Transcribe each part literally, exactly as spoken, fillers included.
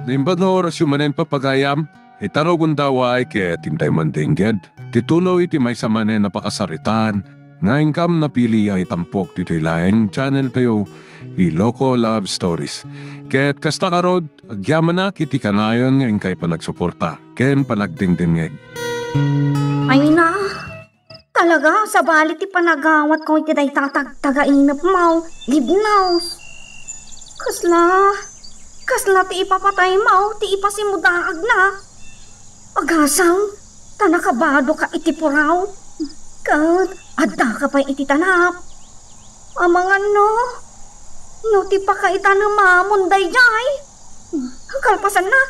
Naimbag nga orasyo manen, papagayam, ita rugonda, uray ket intay man dengged ti tuloy ti maysa manen a pakasaritaan nga inkam napili a itampok ditoy laeng channel tayo, Iloko Love Stories. Ket kasta ngarud, agyamanak iti kanayon nga inkay panagsuporta ken panagdengdengngeg. Ay na, talaga, sabali ti panagawatko iti dayta a tagtagainepmo, Libnaus. Kasla, kasla ti ipapataymo ti ipasimudaagna. Agasem, ta nakabadoka iti puraw. Ket addaka pay iti tanap. Amangan no, no ti pakaitanemamon daydiay. Kalpasanna,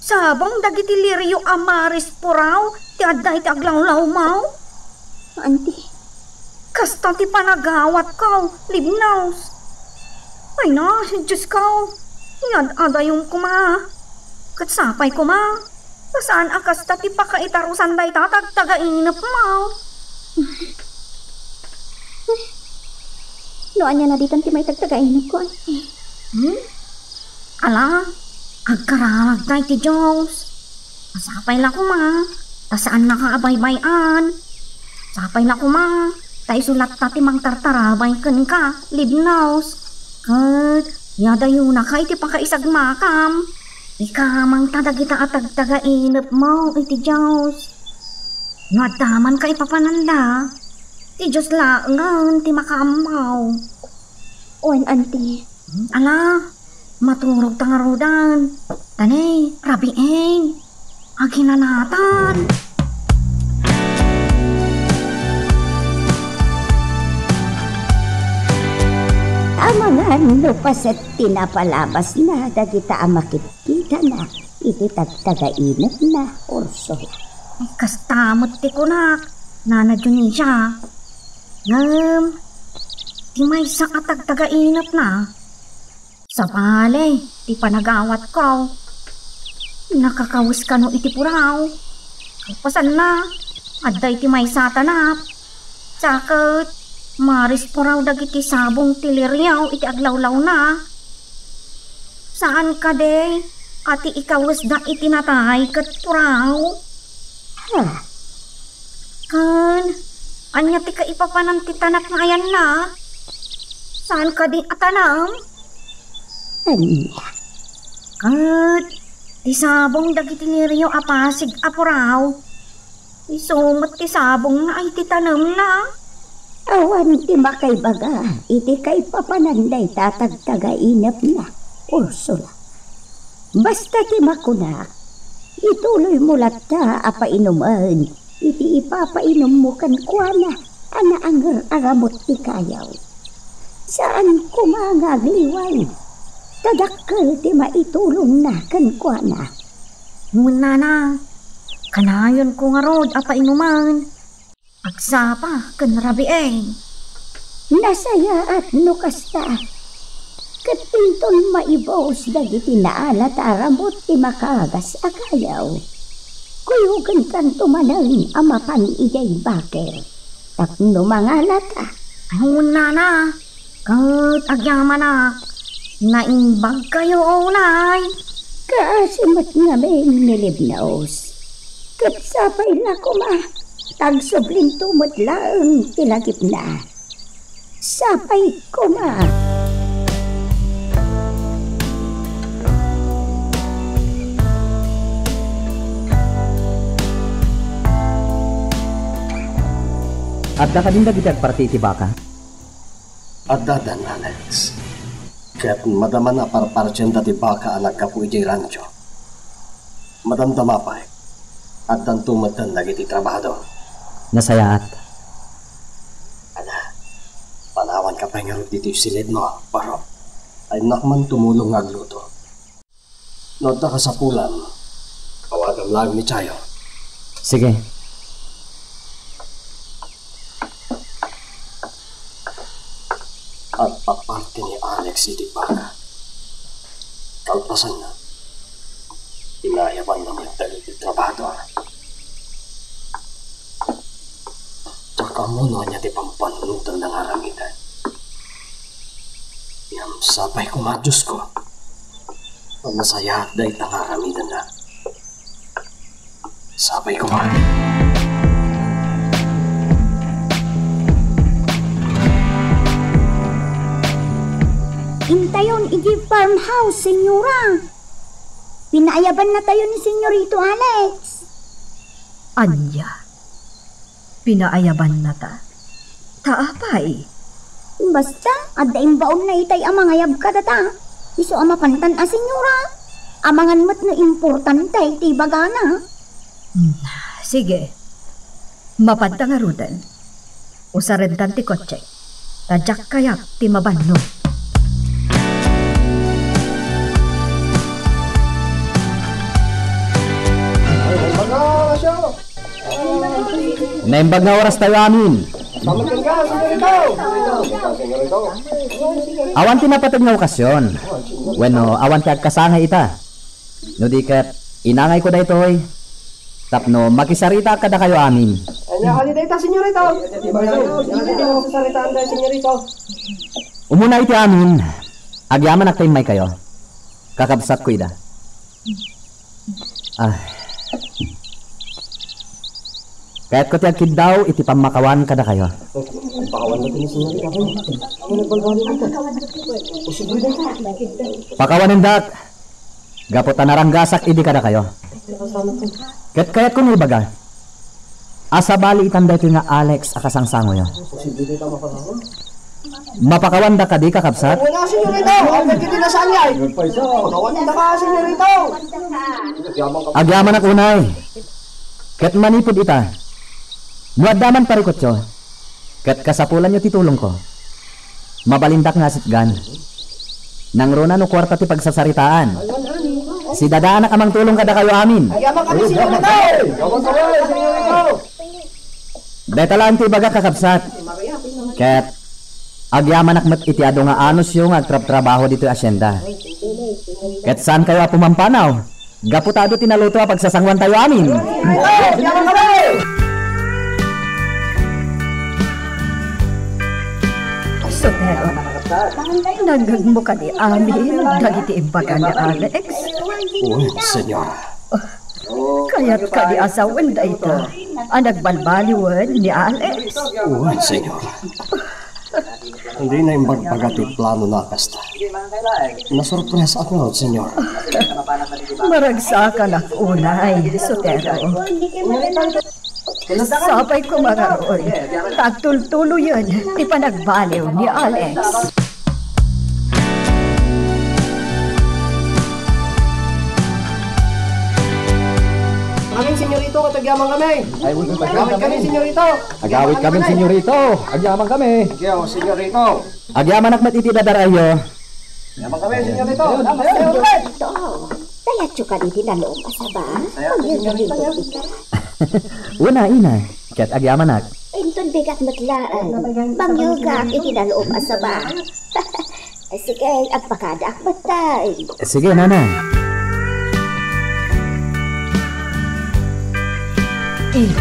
sabong dagiti lirio a maris puraw ti adda iti aglawlawmo. Auntie. Kasta ti panagawatko, Libnaus. Ay na, Diosko, iad-adayon koma. Ket sapay koma, ta saan a kasta ti pakaitarusan dayta tagtagainepmo. No ania naditan ti maitagtagainepko, Auntie? Hmm? Ala, agkararagta iti Dios. Sapay la koma, ta saannaka a baybay-an. Sapay la koma, ta isu latta ti mangtartarabay kenka, Libnaus. Ket iadayonaka iti pakaisagmakam. Ikamangta dagita a tagtagainepmo iti Dios. No adda man kaipapananda, ti Dios laengen ti makaammo. Wen, Auntie. Ala, maturogta ngaruden. Tani, rabiin. Aginanatan. Amangan no paset ti napalabasna dagita a makitkitana iti tagtagainepna, Ursula. Kasta met ti kunak, Nana Dionisia. Ngem, ti maysa a tagtagainepna, sabali ti panagawatko. Nakakawes kano iti puraw. Kalpasanna, adda iti maysa a tanap. Sa ket, maris puraw dagiti sabong ti lirio iti aglawlawna. Saan kadi a ti ikawesda iti natay ket puraw? Ha? Ken, ania ti kaipapanan ti tanap nga ayanna? Saan kadi a tanam? Ania? Ket, ti sabong dagiti lirio a pasig a puraw. Isu met ti sabong nga ay ti tanemna. Awan ti makaibaga iti kaipapanan dayta tagtagainepna, Ursula. Basta ti makunak, ituloymo latta a painumen iti ipapainommo kenkuana a naanger a ramut ti kayaw. Saan koma nga agliway, ta dakkel ti maitulongna kenkuana. Wen, Nana, kanayonko ngarud a painumen. Agsapa ken rabii. Nasayaat no kasta. Ket inton maibus dagiti naalat a ramut ti makaagas a kayaw, kuyogenkanto manen a mapan idiay baker tapno mangalata. Ay, wen, Nana. Ket agyamanak, naimbagkayo unay. Kaasi met ngamin ni Libnaus. Ket sapay la koma, ta agsublinto met laeng ti lagipna. Sapay koma. Adda kadin dagiti agparti iti baka? Adda, Don Alex. Ket madaman a parpartianda ti baka a naggapu idiay rancho. Madamdama pay, addanto metten dagiti trabahador. Nasayaat. Ala, panawanka pay ngarud ditoy silidmo, Paro. Innak man tumulong nga agluto. No adda kasapulan, awagam laeng ni Chayo. Sige. Agpaparti ni Alex iti baka. Kalpasanna, inayabanna met dagiti trabahador. Diak ammo no ania ti pampanunotanda nga aramiden. Ngem sapay koma, Diosko. Nasayaat dayta nga aramidenna. Sapay koma. Intayon idiay farmhouse, Senyora. Pinaayabannatayo ni Senyorito Alex. Ania? Pinaayabannata? Ta apay? Basta, adda imbaonna itay a mangayab kadata. Isu a mapantan a senyora. Amangan met no importante ti ibagana. Hmm, sige. Mapanta ngaruden. Usarentan ti kotsek. Ta diak kayat ti mabannog. Naimbag nga orastayo amin. Awan ti napateg nga okasyon. Wenno, awan ti agkasangay ita. No di ket, inangayko daytoy tapno makisaritaak kadakayo amin. Ania, ania dayta, senyorito? Ania dayta, sasaritaan dayta, senyorito? Umuna iti amin, agyamanak ta immaykayo. Kakabsatko ida. Ah. Kayatko ti agkiddaw iti pammakawan kadakayo. Pakawanendak. Gapu ta naranggasak idi kadakayo. Ket kayatko nga ibaga a sabali itan daytoy nga Alex a kasangsangoyo. Mapakawanda kadi, kakabsat? Wala, senyorito. Apay ket ti nasangay? Pakawanda ka, senyorito. Agyamanak unay. Ket manipud ita, no adda man parikutyo, ket kasapulanyo ti tulongko, mabalindak nga asitgan. Nangruna no kuarta ti pagsasaritaan. Sidadaanak a mangtulong kadakayo amin. Agyamanak, senyorito. Dayta laeng ti ibagak, kakabsat. Ket agyamanak met iti adu nga anusyo nga agtrabtrabaho ditoy asienda. Ket saankayo a pumampanaw, gapu ta adu ti naluto a pagsasangoantayo amin. Sotero, nangngegmo kadi amin dagiti imbaga ni Alex? Wen, senyora. Kayat kadi a sawen dayta a nagbalbaliwen ni Alex? Wen, senyora. Dina imbagbaga ti planona a kasta. Nasorpresaak ngarud, senyora. Maragsakanak unay, Sotero. Sapay koma ngarud ta agtultuloyen ti panagbaliw ni Alex. Amin, senyorito, ket agyaman kami. Ay, wen, wen, agawid kami, senyorito. Agawid kami, senyorito. Agyaman kami. Thank you, senyorito. Agyamanak met iti dadar-ayyo. Agyaman kami, senyorito. Senyorito, kayatyo kadi ti nalom a saba? Kayat, senyorito. Una, ina, ket agyamanak. Inton bigat met laeng, mangyegak iti nalom a saba. Sige, agpakadaak met tay. Sige, nana. Eh,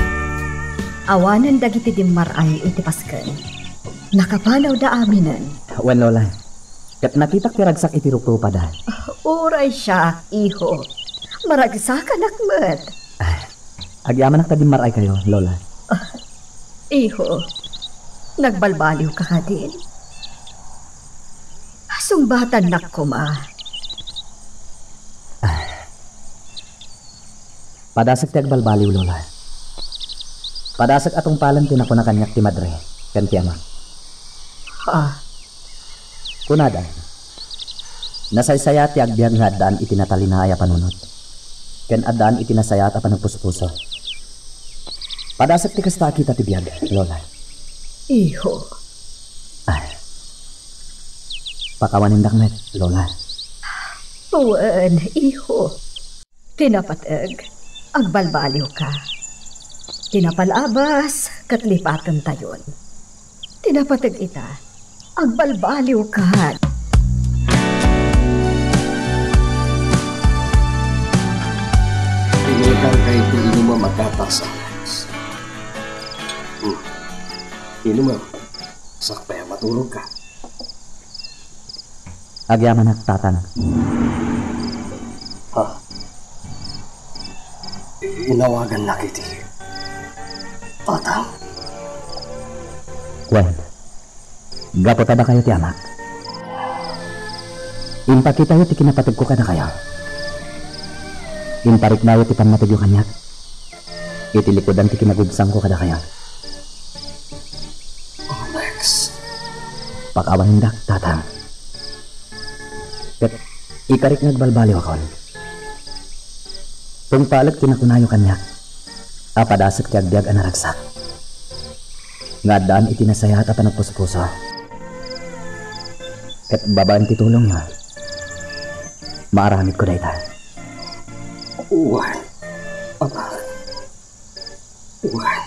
awanen dagiti dimmar-ay iti pasken. Nakapanawda aminen. Wen, Lola. Ket nakitak ti ragsak iti ruprupada. Uray siak, iho. Maragsakanak met. Ah, agyamanak ta dimmar-aykayo, Lola. Ah, iho, nagbalbaliwka kadin? Sungbatannak koma. Ah. Padasek ti agbalbaliw, Lola. Padasek a tungpalen ti nakuna kaniak ti madre ken ti ama. Ha? Kunada, nasaysayaat ti agbiag nga addaan iti natalinaay a panunot, ken addaan iti nasayaat a panagpuspuso. Padasek ti kasta a kita ti biag, Lola. Iho. Ah. Pakawanendak met, Lola. Wen, iho. Ti napateg, agbalbaliwka. Ti napalabas, ket lipatentayon. Ti napateg ita, agbalbaliwka. Inulekangka iti inumem a gatas, Alex. Hmm. Inumem. Sakbay a maturogka. Agyamanak, Tatang. Inawagannak iti Tatang. Wen, gapu ta dakayo ti amak. Impakitayo ti kinapategko kadakayo. Impariknayo ti pammategyo kaniak iti likudan ti kinagubsangko kadakayo. Alex. Pakawanendak, Tatang. Ket ikarik nga agbalbaliwakon. Tungpalek ti nakunayo kaniak a padasek ti agbiag a naragsak nga addaan iti nasayaat a panagpuspuso. Ket babaen ti tulongyo, maaramidko dayta. Wen, anak. Wen,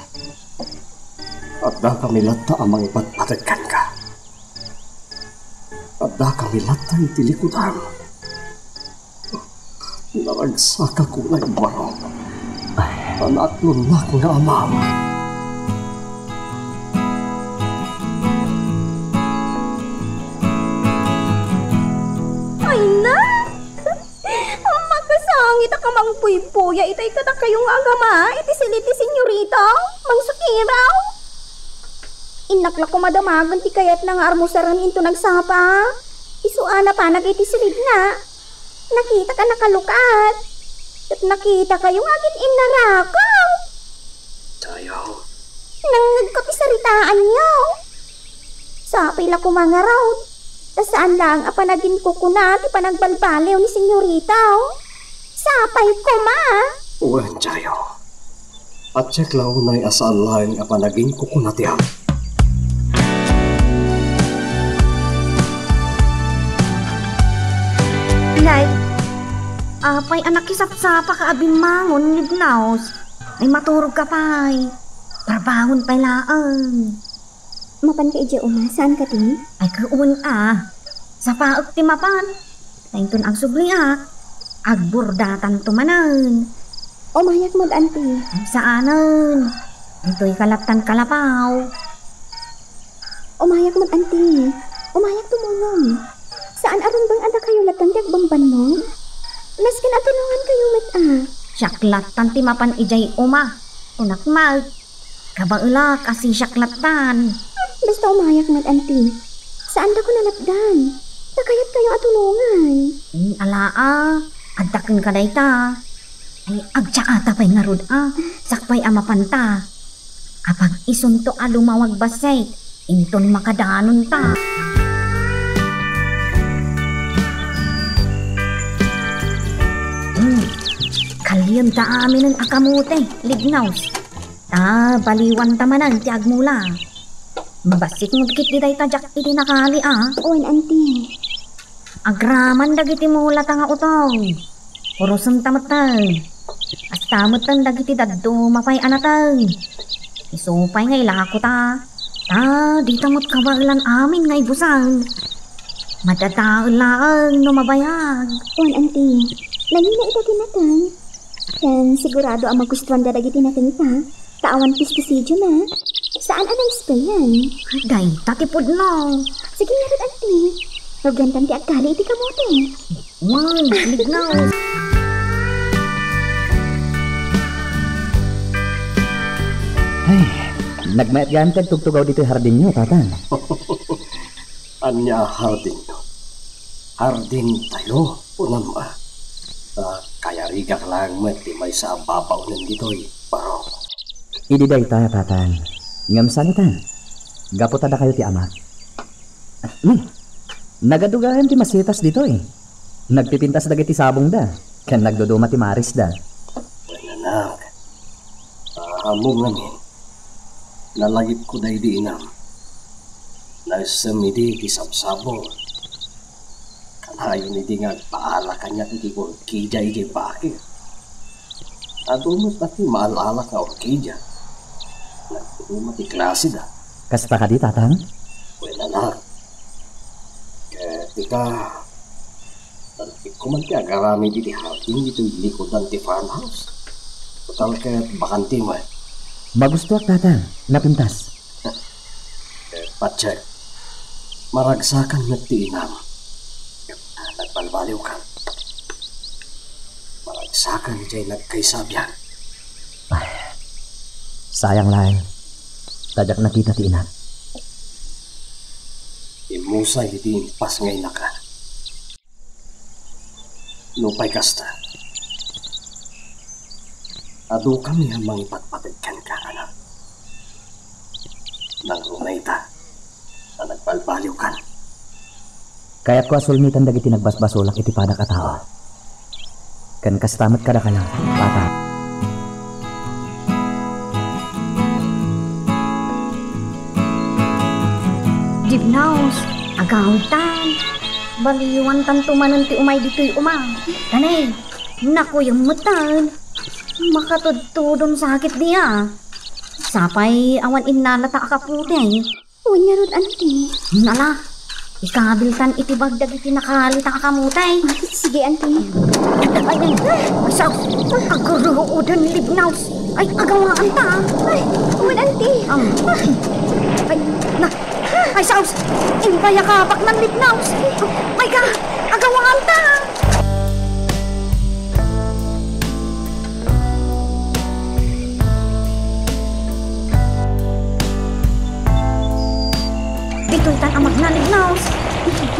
addakami latta a mangipatpateg kenka. Addakami latta iti likudam. Naragsakak unay baro. Ay. Naaklonnak nga amam. Ay na! Makasangit a kamangpuypuya itay kadakayo nga agama iti silid ti senyorita, Mang Sukiraw. Innak la koma damagen ti kayatna nga armusaren inton agsapa. Isu a napanak iti silidna. Nakitak a nakalukat. Ket nakitakayo nga agin-innarakaw. Tayo. Nangngegko ti saritaanyo. Sapay la koma ngarud, ta saan laeng a panaginkukuna ti panagbalbaliw ni senyorita, oh. Sapay koma. Wen, Jayo. Patiek la unay a saan laeng a panaginkukuna ti am-, Nay, apay a nakisapsapak a bimmangon, Nibnaos? Ay, maturog ka pay. Trabahoon pay laeng. Mapan ka idiay uma, saan ka ti? Ay, kaun a. Sapaek ti mapan. Ta inton agsubliak, agburdatanto manen. Umayak met, anti. Ay, saanen. Ditoy ka lattan kalapaw. Umayak met, anti. Umayak tumulong. Saan a rumbeng a dakayo lattan ti agbambannog? Nasken a tulongankayo met a. Siak lattan ti mapan idiay uma. Kunak met. Kabaelak a sisiak lattan. Basta umayak met, anti. Saandakon a lapdan. Ta kayatkayo a tulongan. Hmm, ala a. Adda kenka dayta. Ay, agtsaata pay ngarud a. Sakbay a mapanta. Apag isunto a lumawag bassit, inton makadanonta. Hmm. Kalienta aminen a kamote, Nibnaos. Ta, baliwanta manen ti agmula. Mabassit met ketdi dayta diak iti nakali a. Wen, anti. Agraman dagiti mulata nga utong. Purosenta metten. Kasta metten dagiti dadduma pay a nateng. Isu pay nga ilakota. Ta, dita met kabaelan amin nga ibusen. Madadael laeng no mabayag. Wen, anti. Nangina ita ti nateng. Ken sigurado a magustuanda dagiti natengta, ta awan pesticidio na. Saan a na-sprayan. Dayta ti pudno. Sige ngarud, anti. Rugiantan ti agkali iti kamote. Wen, Nibnaos. Ay, nagmayat gayam ti agtugtugaw ditoy hardinyo, Tatang. Ania a hardinyo? Hardintayo, kunam a. Ta kayarigak laeng met ti maysa a babaonen ditoy, Barok. Idi dayta, Tatang. Ngem saan ita? Gapu ta dakayo ti amak. Hmm. Nagadu gayam ti masetas ditoy. Nagpipintas dagiti sabongda, ken nagduduma ti marisda. Wen, anak. Ammom ngamin. Nalagipko daydi inam. Naisem idi ti sabsabong. Kanayon idi nga agpaala kaniak iti orkidia idiay bakir. Adu met a ti maal-ala nga orkidia. Nagduma ti klasida. Kasta kadi, Tatang? Wen, anak. Ket ita, Talpikko man ti agaramid iti hardin ditoy likudan ti farmhouse. Total ket bakante met. Magustoak, Tatang, napintas. Eh, Patsek, maragsakan met ti inam. Nagbalbaliwkan. Maragsakan idiay nagkaysa a biag. Sayang laeng, ta diak nakita ti inak. Immusay iti impas nga inaka. Nupay kasta, adukami a mangipatpateg kenka, anak. Nangruna ita a nagbalbaliwkan. Kayatko a sulngitan dagiti nagbasbasolak iti padak a tao. Ken kasta met kadakayo, bata. Dibnaws, agawidtan. Baliwantanto manen ti umay ditoy uma. Kanay, nakuyem metten. Makatudtudon sakit dia. Sapay awan innalata a kaputi. Wen ngarud, anti. Nala, ikabiltan iti bag dagiti nakalita a kamuti. Sige, anti. Ay, ay, ay, sa, agruoden, Libnaws. Ay, agawaanta. Ay, wen, anti. Am. Ay, na, ay, saus. Imbayakabak nan, Libnaws. Ay, ka, agawaanta. Ditoy tan a magna, Libnaws.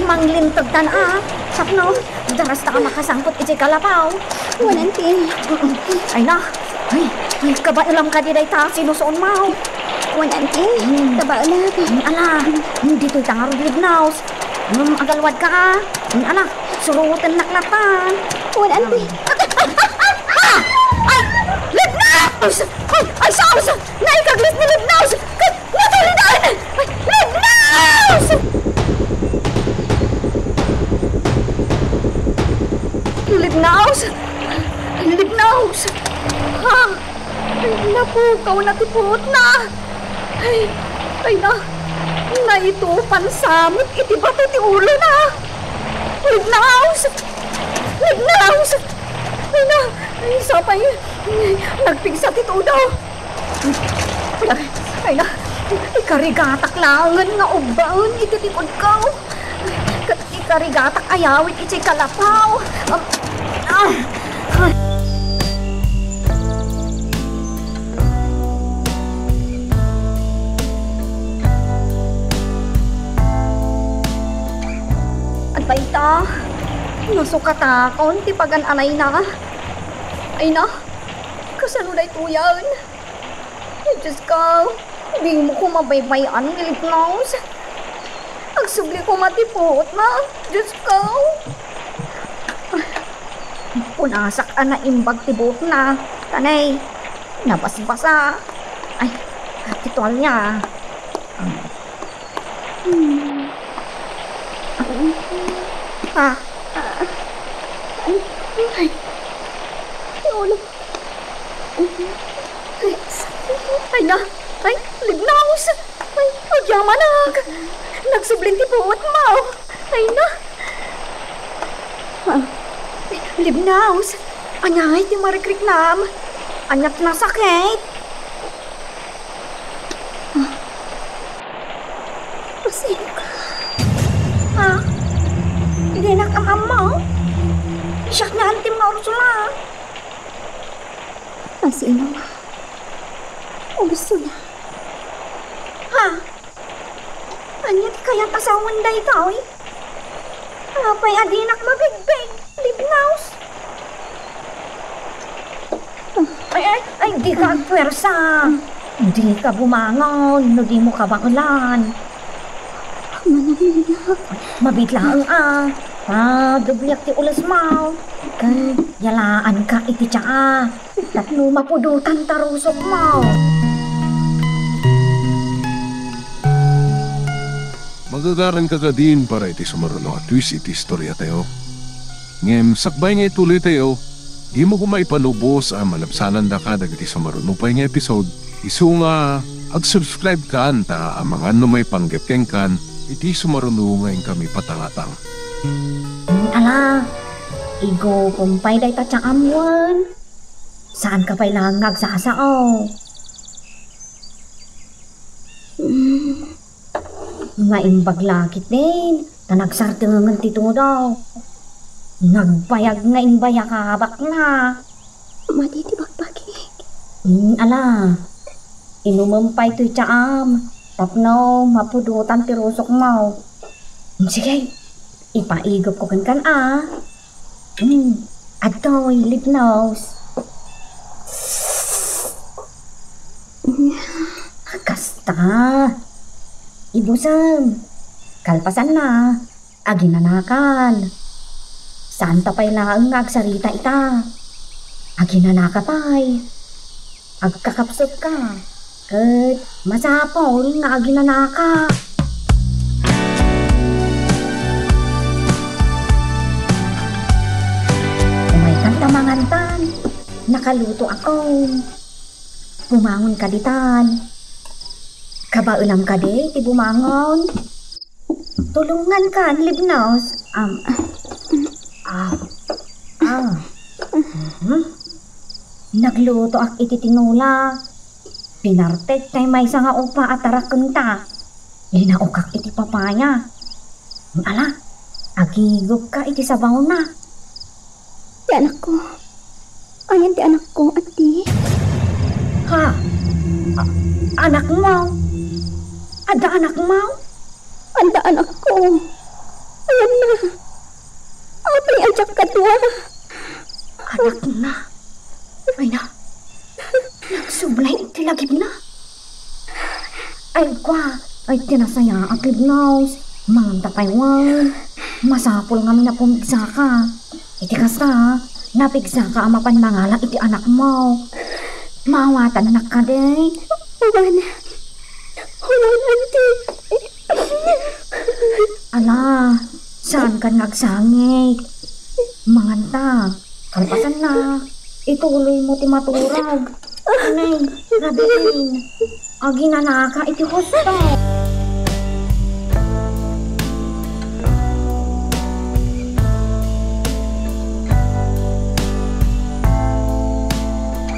Manglinteg tan a. Tapno, darasta a makasangpet iti kalapaw. Wen, anti. Ay na. Ay, ay, kabaelam kadi dayta sinusuonmo. Wen, anti. Hmm. Kabaelak. Hmm, ala. Hmm, ditoy ta ngarud, Libnaws. Hmm, agalwadka a. Hmm, ala. Surutennak latta. Wen, anti. Ah! Ay! Libnaws! Ay, ay, saus! Naikaglis ni Libnaws! Ket natuldan! Ay, Libnaws! Libnaws! Libnaws! Ha? Ay, napukawna ti puotna. Ay, ay na, naitupan sa met iti bato ti ulona. Libnaws! Libnaws! Ay na, ay, sapay, nagpigsa ti tudo. Ay na, ikarigatak laengen nga ubbaen iti likud ko. Ket ikarigatak ayawit iti kalapaw. Um, ah, ah. Adda ita, nasukatakon ti pagan-anayna. Ay na, kasano daytoyen? Ay, Diyos ko, dimo ko mabaybay-an ni Libnaws. Agsubli koma ti puotna, Diyos ko. Punasak a naimbag ti buokna, kanay, nabasbasa. Ay, ti tualya. Hmm. Ah, ah. Ay, ti ulo. Ay na, ay, Libnaws! Ay, agyamanak! Nagsublin ti puotmo! Ay na! Ah, Libnaws! Ania ngay ti marikriknam? Ania ti nasakit? Ah. Pasika. Ha? Dinak am-ammo? Siak nga antim nga Ursula. Asino nga Ursula? Ha? Ania ti kayat a sawen daytoy? Apay a dinak mabigbig, Libnaws? Ay, ay, ay, dika agpuersa. Dika bumangon no dimo kabaelan. Manamina. Mabiit laeng a. Padubliak ti ulesmo. Ken yalaanka iti tsaa. Tapno mapudotan ta rusokmo. Magagaranka kadin para iti sumaruno a twist iti istoriatayo. Ngem sakbay nga ituloytayo, dimo koma ipanubos a malabsanandaka dagiti sumaruno pay nga episode, isu nga ag-subscribe-kan ta amangan no maipanggep kenkan iti sumaruno nga inkami patangatang. Ala, igupom pay dayta tsaam wen. Saanka pay laeng nga agsasao. Mm. Naimbag la ketdin, ta nagsardengen ti tudo. Nagbayag nga imbayakabakna. Madi ti bagbagik. Mm, ala. Inumem pay toy tsaam tapno mapudotan ti rusokmo. Sige, ipaigupko kenka a. Hmm, adtoy, Libnos. Kasta. Ibusem. Kalpasanna, aginanakan. Saanta pay laeng nga agsarita ita. Aginanaka pay. Agkakapsutka. Ket masapul nga aginanaka. Umaykan ta mangantan. Nakalutoakon. Bumangon ka ditan. Kabaelam kadi ti bumangon? Tulongankan, Libnos. Am, ah, ah. Mhm. Naglutoak iti tinola. Pinartek tay maysa nga upa a tarakenta. Linaokak iti papaya. Ala, agigupka iti sabawna. Ti anakko. Ayan ti anakko, ati. Ha? A-, anakmo? Adda anakmo? Adda anakko. Ayanna. Apay a diak kadua? Anakna. Ay na. Nagsubli iti lagipna. Ay, kua. Ay, ti nasayaat, Libnos. Manganta pay wen. Masapul ngamin a pumigsaka. Iti kasta, napigsaka a mapan mangala iti anakmo. Maawatannak kadi? Wen. Wen, anti. Ala, saankan nga agsangit. Manganta. Kalpasanna, ituloymo ti maturog. Anay, Rabin, aginanaka iti husto.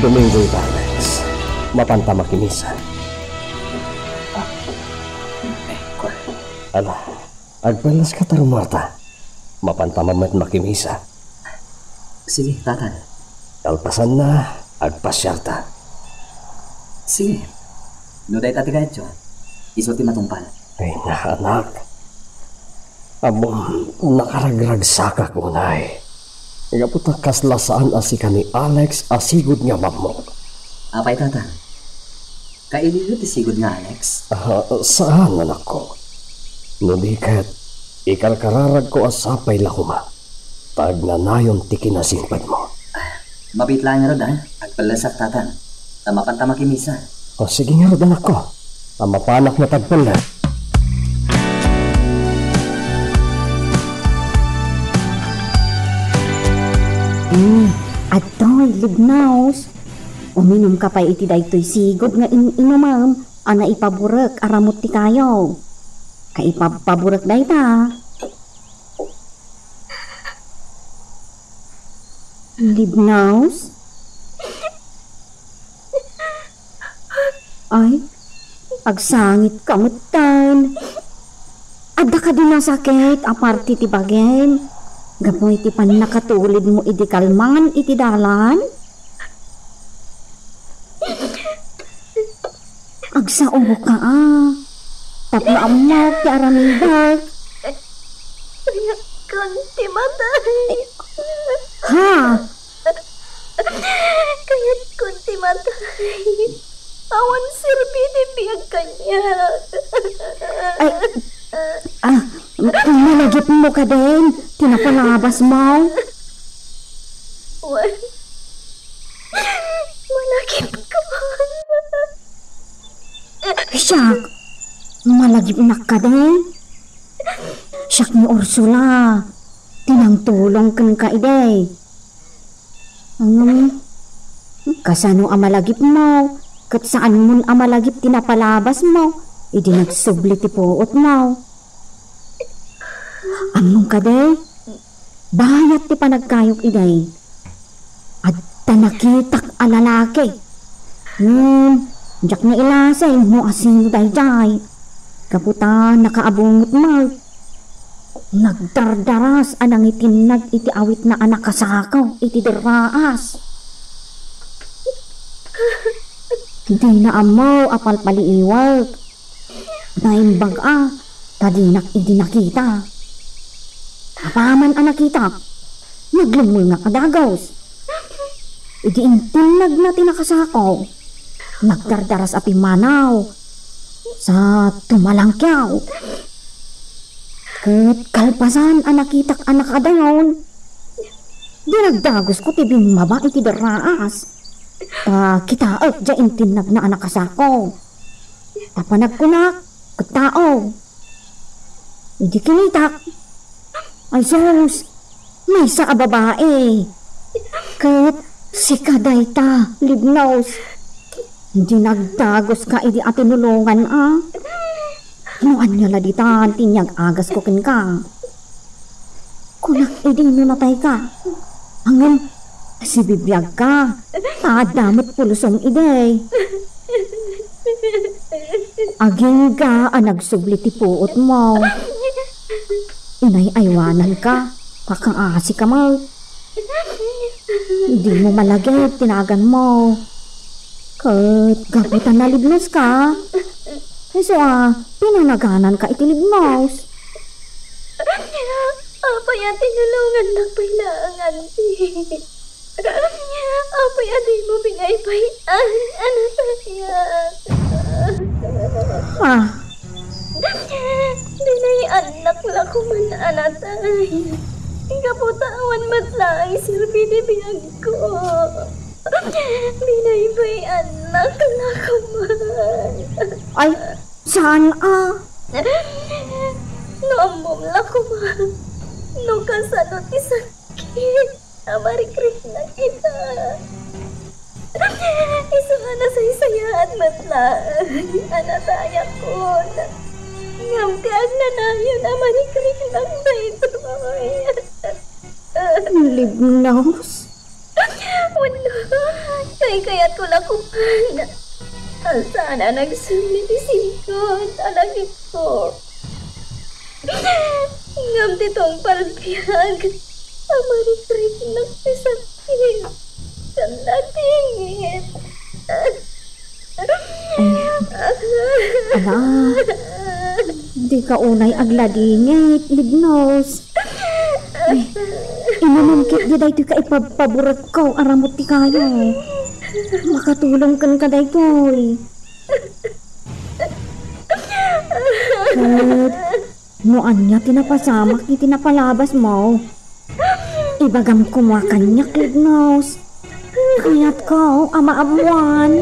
Domingo ita, Alex. Mapanta makimisa. Ah, eh, kua. Ala, agpelleska ta rumuarta. Mapanta met makimisa. Sige, Tatan. Kalpasanna, agpasiarta. Sige. No dayta ti kayatyo, isu ti matungpal. Ay, na, anak. Ammom, nakaragragsakak unay. Gapu ta kasla saan a sika ni Alex a sigud nga ammo. Apay, Tatan? Kailiyo ti sigud nga Alex? Ah, saan, anakko. No di ket, ikarkararagko a sapay la koma ta agnanayon ti kinasingpetmo. Ah, mabiit laeng ngarud, a. Agpellesak, Tatan. Ta mapanta makimisa. O, sige ngarud, anakko. Ta mapanak met agpelles. Hmm, adtoy, Libnos. Uminumka pay iti daytoy sigud nga in-inumem a naipaburek a ramut ti kayo. Kaipabpaburek dayta. Libnos? Ay, agsangitka metten. Adda kadi nasakit a parti ti bagim? Gapu iti pannakatulidmo idi kalman iti dalan? Agsao ka, a. Tapno ammok ti aramidek. Kayatkon ti matay. Ha? Kayatkon ti matay. Awan serbi ti biag kaniak. Ay, ah, malagipmo kadin ti napalabasmo? Wen, malagipko. Siak, malagipnak kadin? Siak ni Ursula, ti nangtulong kenka idi. Ngem, kasano a malagipmo, ket saanmon a malagip ti napalabasmo idi nagsubli ti puotmo? Ammom kadi, bayat ti panagkayok idi. Adda nakitak a lalaki. Ngem, diak nailasin no asino daydiay. Gapu ta nakaabunget met. Nagdardaras a nangitinnag iti awitna a nakasakaw iti derraas. Dina ammo a palpaliiwek. Naimbag a, ta dinak idi nakita. Apaman a nakitak, naglemmengak a dagus. Idi intinnagna ti nakasako, nagdardaras a pimmanaw, sa tumalangkiaw. Ket kalpasan a nakitak a nakaadayon, dinagdagusko ti bimmaba iti darraas. Ta kitaek diay intinnagna a nakasako. Ta panagkunak, ket tao. Idi kinitak, ay sus, maysa a babai. Ket sika dayta, Libnos. Dinagdaguska idi atinulongan a. No ania la ditan ti inyag-agasko kenka. Kunak idi no natayka. Ngem, sibibiagka. Ta adda met pulsom idi. Agingga a nagsubli ti puotmo. Inay-aywananka. Pakaasika met. Dimo malagip ti naganmo. Ket gapu ta nalibnoska, isu a pinanagananka iti libnos. Apay a tinulongannak pay laeng, anti? Apay a dimo pinaybay-an a natay? Ha? Dinay-annak la koman a natay. Gapu ta awan met laeng serbi ti biagko. Binaybay-annak la koman. Ay, saan a? No ammom la koman, no kasano ti sakit a marikriknak ita. Isu a nasaysayaat met laeng a natayakon. Ngem ti agnanayon a marikriknak daytoy. Libnos? Wenno, kaykayatko la koman a saan a nagsubli ti singko a lagipko. Ngem ti tungpal biag a marikriknak ti sakit ken nadingit. Ala, dika unay agladingit, Libnos. Ay, inumom ketdi daytoy kaipabpaburekko a ramut ti kayo. Makatulong kenka daytoy. Ket no ania ti napasamak iti napalabasmo, ibagam koma kaniak, Libnos. Kayatko a maammoan.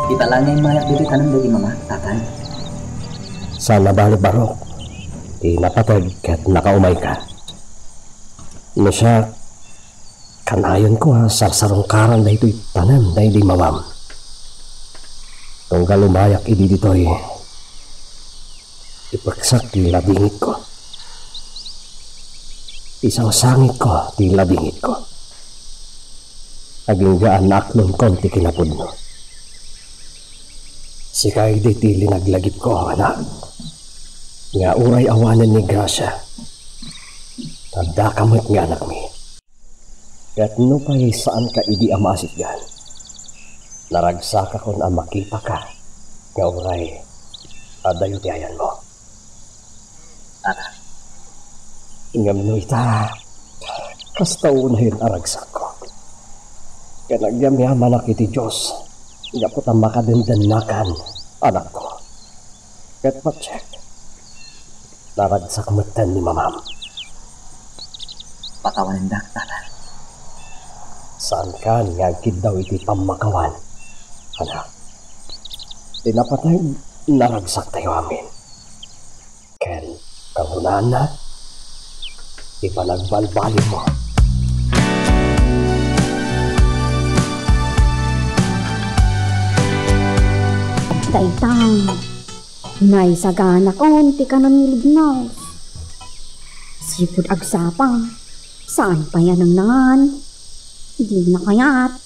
Ita la nga immayak ditoy tanem dagiti mama, tatay. Saan a bale, Barok, ti napateg ket nakaumayka. No siak, kanayonko a sarsarungkaran daytoy tanem daydi mamam. Tunggal umayak idi ditoy, ipeksak ti ladingitko. Isangsangitko ti ladingitko. Agingga a naaklonkon ti kinapudno. Sika idi ti linaglagipko, anak, nga uray awanen ni Gracia, addaka met nga anakmi. Ket nupay saanka idi a maasitgan, naragsakakon a makitaka nga uray adayo ti ayanmo. Tata, ngem no ita, kasta unayen a ragsakko. Ket agyamyamanak iti Dios gapu ta makadendennakan, anakko. Ket patiek, naragsak metten ni mamam. Pakawanendak, tata. Saankan nga agkiddaw iti pammakawan, anak. Ti napateg, naragsaktayo amin. Ken kakunana, ti panagbalbalinmo. Dayta, naisaganakon ti kanon ni Lignos. Sipud agsapa, saan pay a nangnangan. Dina kayat.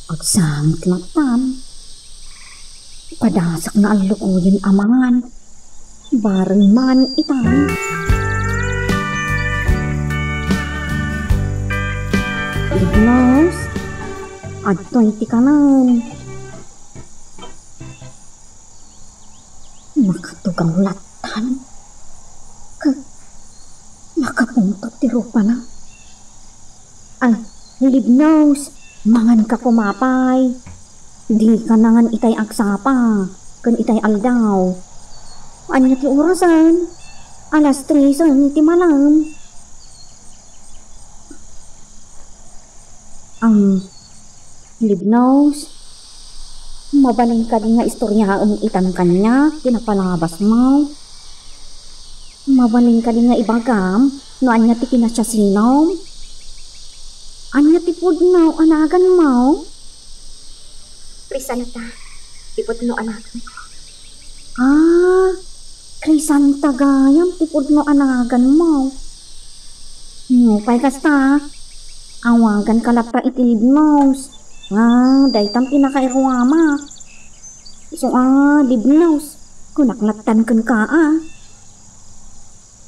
Agsangit lattan. Padasakna a lukoyen a mangan. Bareng man itan. Libnos, adtoy ti kanem. Makatugaw lattan. Ket makapungtot ti rupana. Ay, Libnos, manganka koma pay. Dika nangan itay agsapa ken itay aldaw. Ania ti orasen? Alas tresen iti malem. Ang Libnos, mabalin kadi nga istoryaem itan kaniak ti napalabasmo? Mabalin kadi nga ibagam no ania ti kinasiasinom? Ania ti pudno a naganmo? Crisanta ti pudno a naganko. Ah, Crisanta gayam ti pudno a naganmo. Nupay kasta, awaganka latta iti Libnos. Ah, daytan ti nakairuamak. Isu a, Libnos, kunak lattan kenka a.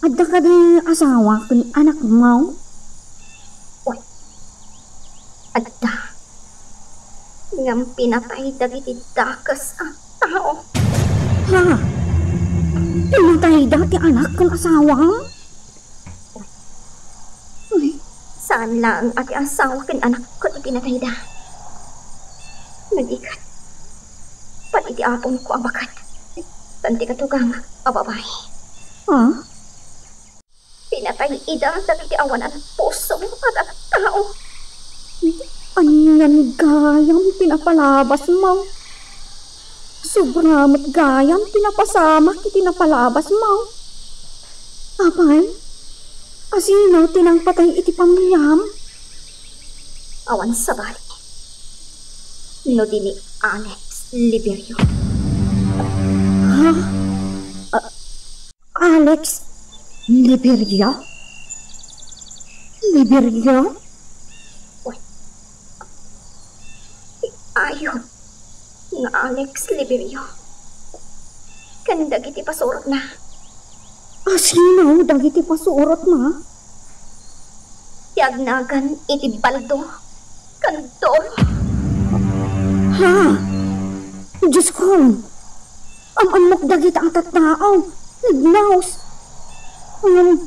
Adda kadi asawa ken anakmo? Wen, adda. Ngem pinatay dagiti dakes a tao. Ha? Pinatayda ti anak ken asawa? Ay, saan laeng a ti asawa ken anakko ti pinatayda. Nagikkat. Pati ti apongko a baket. Tan ti katugang a babae. Ha? Pinatay ida dagiti awanan puso a tattao. Anian gayam ti napalabasmo? Sobra met gayam ti napasamak iti napalabasmo. Apay, asino ti nangpatay iti pamiliam? Awan sabali. No di ni Alex Liberio. Ha? A-, Alex Liberio? Liberio? Wen, ti ayup nga Alex Liberio ken dagiti pasurotna. Asino dagiti pasurotna? Ti agnagan iti Baldo ken Doro. Ha? Diosko! Am-ammok dagita a tattao, Libnos. Ngem,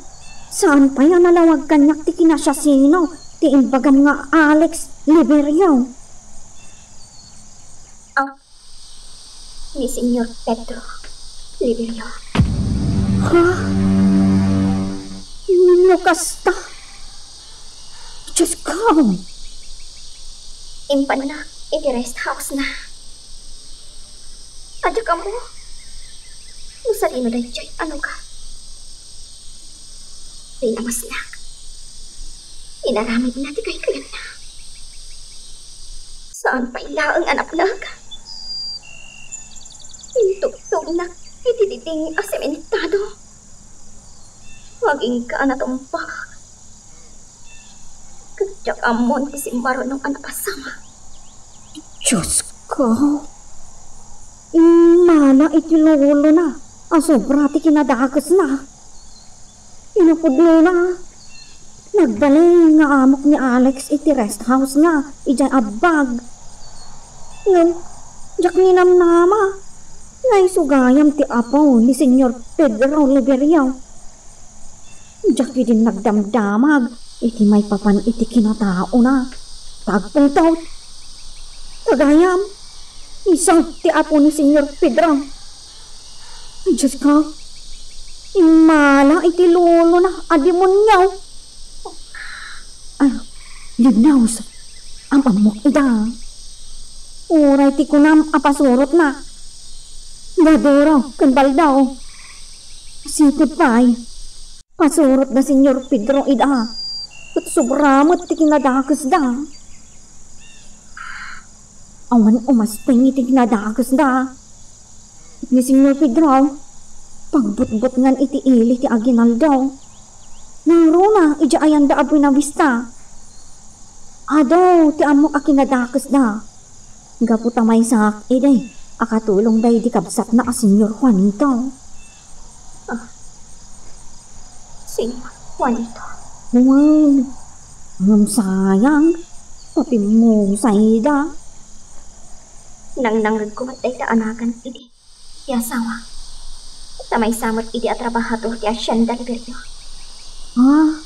saan pay a nalawag kaniak ti kinasiasino ti imbagam nga Alex Liberio? Aw, ni Señor Pedro Liberio. Ha? No kasta? Diosko! Impannak iti rest house na. Adda kamo? No sadino daytoy a lugar? Pinamesnak. Inaramidna ti kaykayanna. Saan pay laeng a napnek. Intugtognak iti diding a sementado. Agingga a natumbak. Ket diak ammon ti simmaruno a napasamak. Diosko! Immala iti lolona a sobra ti kinadakesna. Inapudnona. Nagbalin nga amok ni Alex iti rest house na idiay abbag. Ngem, diak ninamnama nga isu gayam ti apo ni Señor Pedro Liberio. Diak idi nagdamdamag iti maipapan iti kinataona. Tagpungtot. Tagayam, isu ti apo ni Señor Pedro. Diosko, immala iti lolona a demonio. Ay, Libnos, am-ammok ida. Uray ti kunam a pasurotna. Da Doro ken Baldo. Sipud pay, pasurot da Señor Pedro ida. Ket sobra met ti kinadakesda. Awan umasteng iti kinadakesda. Ni Señor Pedro, pagbutbutngan iti ili ti aguinaldo. Nangruna idiay ayanda a Buenavista. Adu ti ammok a kinadakesda. Gapu ta maysaak idi a katulong daydi kabsatna a Señor Juanito. Ah, Señor Juanito. Wen, ngem sayang, Patimmusayda. Nangnangegko met dayta a nagan idi ti asawa. Ta maysa met idi a trabahador ti asienda liberto. Ah,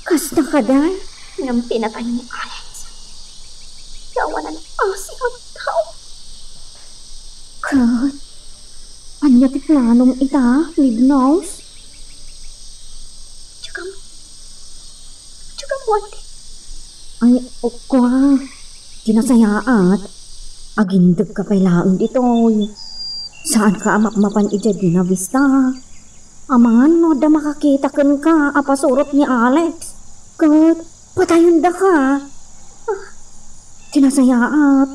kasta kadi? Ngem pinatay ni Alex. Ti awanan asi a tao. Ket, ania ti planom ita, Libnos? Diak ammo. Diak ammo, ate. Ay, kua, ti nasayaat, agindegka pay laeng ditoy. Saanka a mapmapan idiay Buena Vista. Amangan no adda makakita kenka a pasurot ni Alex. Ket patayendaka. Ah, ti nasayaat,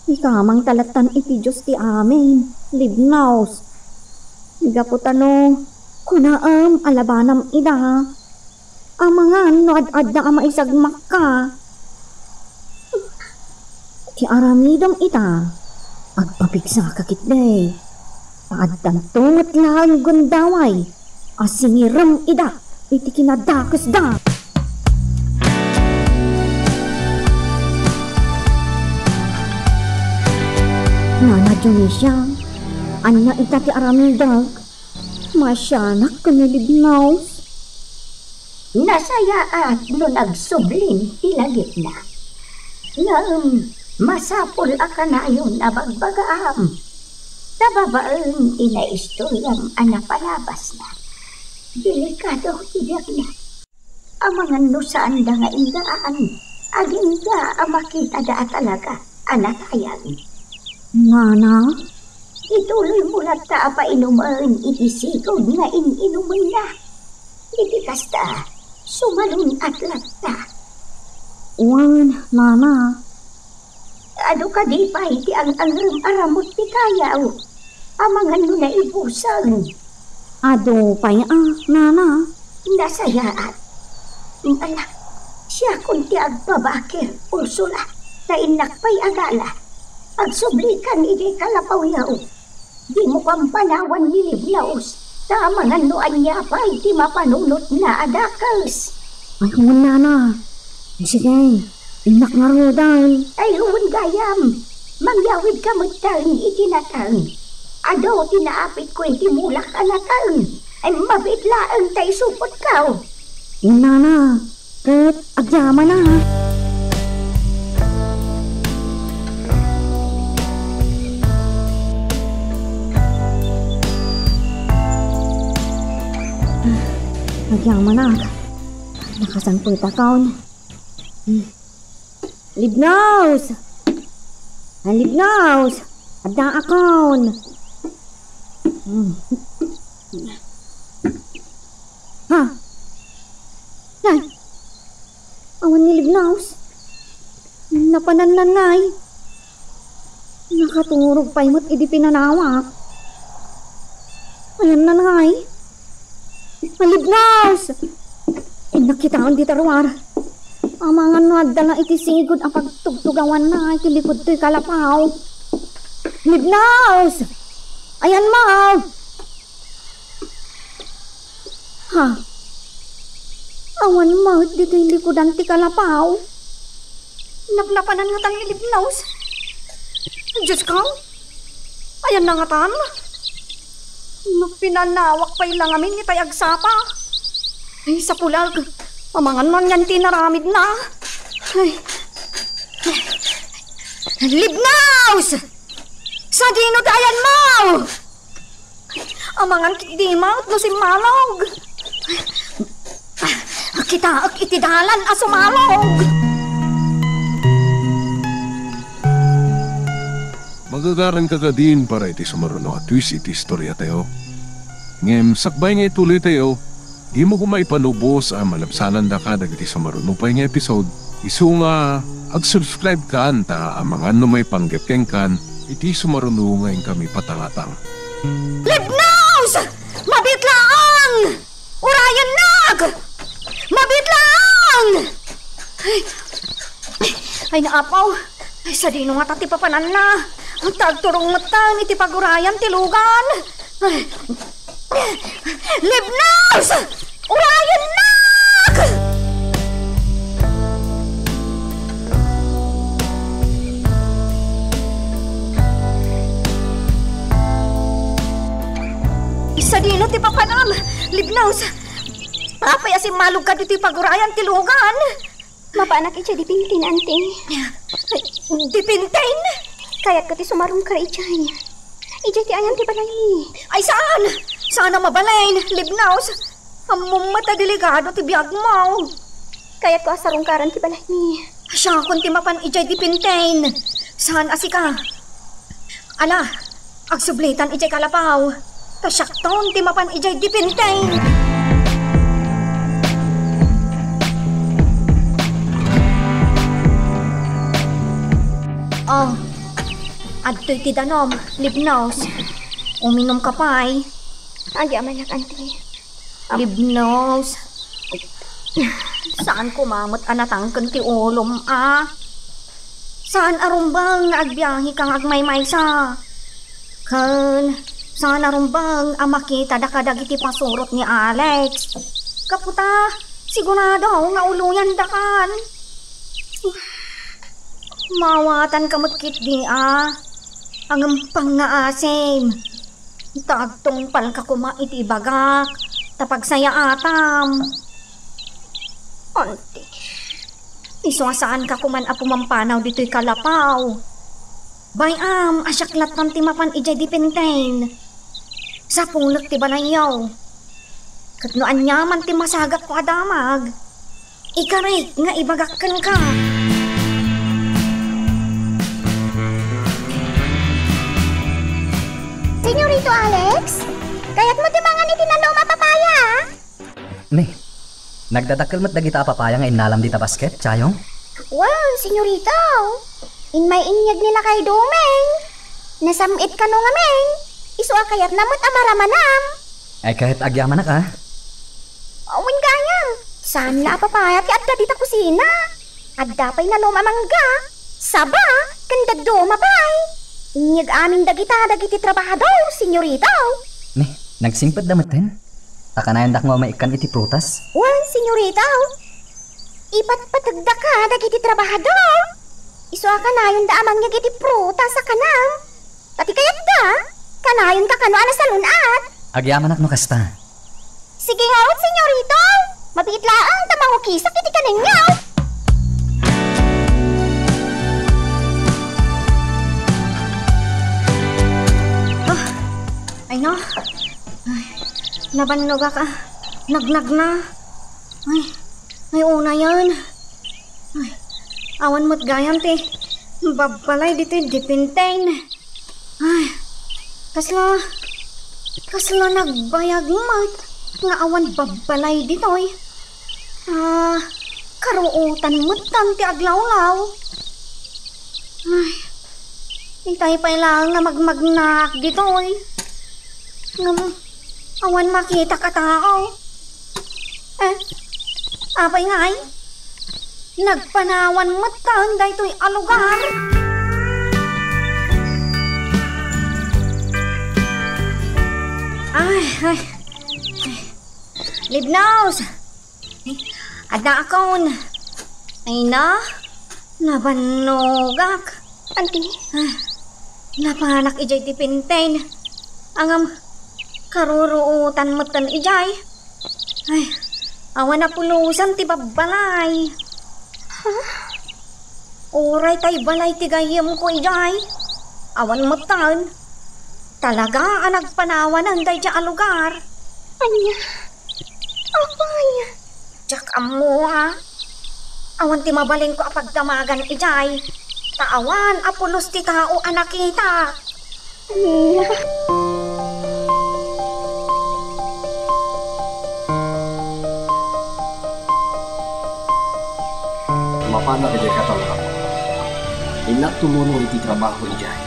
ikamangta lattan iti Dios ti amin, Libnos. Gapu ta no kunaem a labanam ida, amangan no ad-adda a maisagmakka. Ti aramidem ita, agpapigsaka ketdi. Ta addanto met laeng gundaway a singirem ida iti kinadakesda. Nana Dionisia, ania ita ti aramidek? Maasianak ken ni Libnos. Nasayaat no nagsublin ti lagipna. Ngem masapul a kanayon a bagbagaam. Ta babaen ti naistoriam a napalabasna, delikado ti biagna. Amangan no saanda nga inggaan, agingga a makitada a talaga a natayag. Nana? Ituloymo latta a painumen iti sigud nga in-inumenna. Iti kasta, sumalun-at latta. Wen, Nana. Adu kadi pay ti ang-angrem a ramut ti kayaw? Amangan no naibusen. Adu pay a, Nana. Nasayaat. Ala, siakon ti agpabakir, Ursula, ta innak pay a gala. Agsublikan idiay kalapawyaw. Dimo pampanawan ni Libnos, ta amangan no ania pay ti mapanunotna a dakes. Ay, wen, Nana. Sige, innak ngaruden. Ay, wen gayam. Mangyawidka metten iti nateng. Adu ti naapitko iti mulak a nateng. Ay, mabiit laeng ta isupotko. Wen, Nana. Ket agyamanak. Agyamanak. Nakasangpetakon. Libnos! Ay, Libnos! Addaakon! Ha? Nay! Awan ni Libnos. Napananna, Nay. Nakaturog pay met idi pinanawak. Ayanna, Nay. Ay, Libnos! Innak kitaen dita ruar. Amangan no adda la iti sigud a pagtugtugawanna iti likud toy kalapaw. Libnos! Ayanmo! Ha? Awan met ditoy likudan ti kalapaw. Napnapanan ngata ni Libnos. Diosko, ayanna ngatan? No pinanawak pay la ngamin itay agsapa. Ay, sapulag. Amangan no anian ti inaramidna. Ay. Libnos! Sadino ti ayanmo? Amangan ketdi met no simmalog. Kitaek iti dalan a sumalog. Magagaranka kadin para iti sumaruno a twist iti istoriatayo. Ngem sakbay nga ituloytayo, dimo koma ipalubos a malabsanandaka dagiti sumaruno pay nga episode. Isu nga, ag-subscribe kan ta amangan no maipanggep kenkan iti sumaruno nga inkami patangatang. Libnos! Mabiit laeng! Urayennak! Mabiit laeng! Ay, ay, naapaw! Ay, sadino ngata ti papananna? Agturong metten iti pagurayan ti lugan! Ay, Libnos! Urayennak! Dino ti papanam, Libnos? Apay a simmalogka ditoy pagurayan ti lugan? Mapanak idiay dipintin, anti. Dipintin? Kayatko ti sumarungkar idiay. Idiay ti ayan ti balaymi. Ay, saan? Saan a mabalin, Libnos? Ammom met a delikado ti biagmo. Kayatko a sarungkaran ti balaymi. Siakon ti mapan idiay dipintin. Saan a sika? Ala, agsublitan idiay kalapaw. Ta siakton ti mapan idiay dipintin. Oh, adtoy ti danum, Libnos. Uminumka pay. Agyamanak, anti. Libnos. Saan koma met a natangken ti ulom a. Saan a rumbeng nga agbiaheka nga agmaymaysa. Ken saan a rumbeng a makitadaka dagiti pasurot ni Alex. Gapu ta, sigurado nga uluyandakan. Maawatanka met ketdi a. Ngem pangngaasim. Ta agtungpalka koma iti ibagak, ta pagsayaatam. Anti, isu a saanka koman a pumampanaw ditoy kalapaw. Bay-am a siak latta ti mapan idiay dipintin. Sapulek ti balayyo. Ket no aniaman ti masagapko a damag, ikarik nga ibagak kenka. Senyorito Alex, kayatmo ti mangan iti nalum a papaya? Ni, nagdadakkel met dagita a papaya nga innalam dita basket, Chayong? Wen, senyorito. Immay inyeg ni lakay Doming. Nasam-it kano ngamin. Isu a kayatna met a maramanam. Ay, ket agyamanak a. Awan gayam. Saan la a papaya ti adda dita kusina. Adda pay nalum a mangga, saba, ken dadduma pay. Inyeg amin dagita dagiti trabahador, senyorito. Ni, nagsingpetda metten. Ta kanayandak nga umaikkan iti prutas. Wen, senyorito. Ipatpategdaka dagiti trabahador. Isu a kanayonda a mangyeg iti prutas a kanam. Pati kayatda, kanayonka kano a nasalun-at. Agyamanak no kasta. Sige ngarud, senyorito. Mabiit laeng ta mangukisak iti kanenyo. Ah, ay no. Ay, nabannogak a. Nagnagna. Ay, ay, unayen. Ay, awan met gayam ti babbalay ditoy dipintin. Ay, kasla, kasla nagbayag met nga awan babbalay ditoy. Ah, karuotan met tan ti aglawlaw. Ay, itay pay laeng nga magmagnaak ditoy. Ngem, awan makitak a tao. Eh, apay ngay? Nagpanawan met tan daytoy a lugar. Ay, ay, ay. Libnos! Adda akon. Ay na, nabannogak. Anti? Ah, napanak idiay dipintin. Ngem, karuruotan metten idiay. Ay, awan a pulosan ti babbalay. Ha? Uray tay balay ti gayyemko idiay. Awan metten. Talaga a nagpanawanen daydiay a lugar. Ania? Apay? Diak ammo a. Awan ti mabalinko a pagdamagan idiay. Ta awan a pulos ti tao a nakita. Ania? Mapanak idiay kataltalunan. Innak tumulong iti trabaho idiay.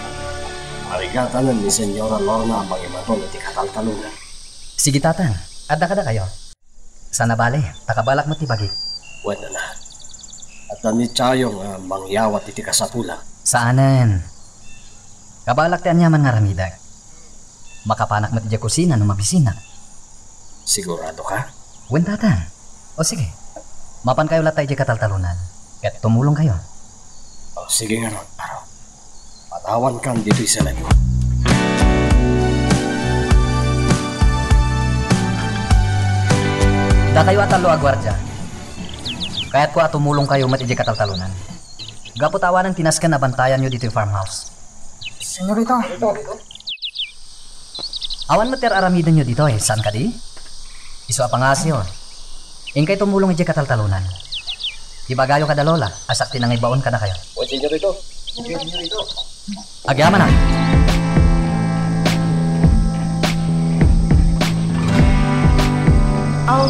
Arigatanen ni Señora Lorna a mangimaton iti kataltalunan. Sige, Tatang. Adda kadakayo? Saan a bale, ta kabalak met ti bagik. Wen, anak. Adda ni Chayong a mangyawat iti kasapulan. Saanen. Kabalak ti aniaman nga aramidek. Makapanak met idiay kusina no mabisinak. Sigurado ka? Wen, Tatang. O sige. Mapankayo latta idiay kataltalunan. Ket tumulongkayo. O, sige ngarud, Aro. Patawankan ditoy salagyo. Dakayo a tallo a guardia, kayatko a tumulongkayo met idiay kataltalonan. Gapu ta awanen ti nasken a bantayanyo ditoy farmhouse. Senyorito. Awan met ti ar-aramidenyo ditoy, saan kadi? Isu a pangngaasim. Inkay tumulong idiay kataltalonan. Ibagayo kada Lola a siak ti nangibaon kadakayo. Wen, senyorito. Agyamanak. Oh,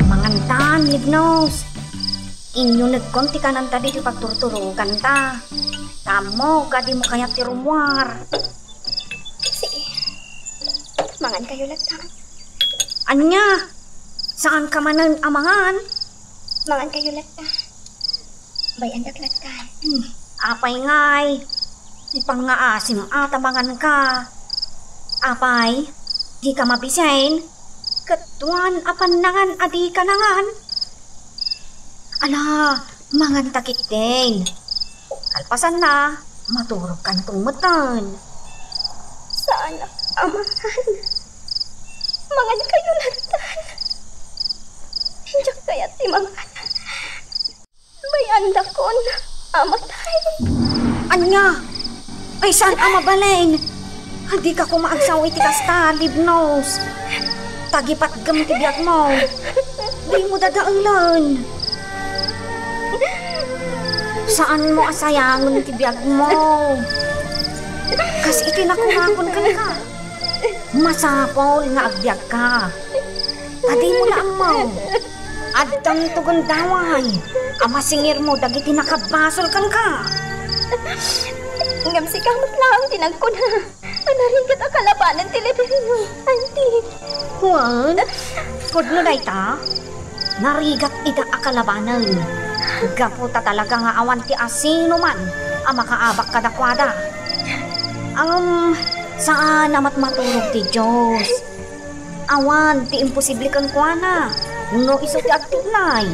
mangantan, Libnos. Inyunekkon ti kananta ditoy pagturturoganta. Tammo, kadi mo kayat ti rummuar. Sige. Mangankayo latta. Ania? Saanka manen a mangan? Mangankayo latta. Bay-andak latta. Hmm, apay ngay? Ipangngaasim a ta manganka. Apay, dika mabisin? Ket awan a pannangan a dika nangan? Ala, manganta ketdin. Kalpasanna, maturogkanto metten. Saanak a mangan. Mangankayo lattan. Diak kayat ti mangan. Bay-andakon a matay. Ania? Ay, saan a mabalin? Dika koma agsao iti kasta, Libnos. Tagipatgem ti biagmo. Dimo dadaelen. Saanmo a sayangen ti biagmo. Kas iti nakunakon kenka, masapul nga agbiagka. Ta dimo la ammo. Addanto gundaway a masingirmo dagiti nakabasol kenka. Ngem sika met laeng ti nagkuna a narigat a kalabanen ti lideryo, Auntie. Wen, pudno dayta? Narigat ida a kalabanen. Gapu ta talaga nga awan ti asinoman a makaabak kadakuada. Ngem, saan a met maturog ti Dios. Awan ti imposible kenkuana, no isu ti agtulnay.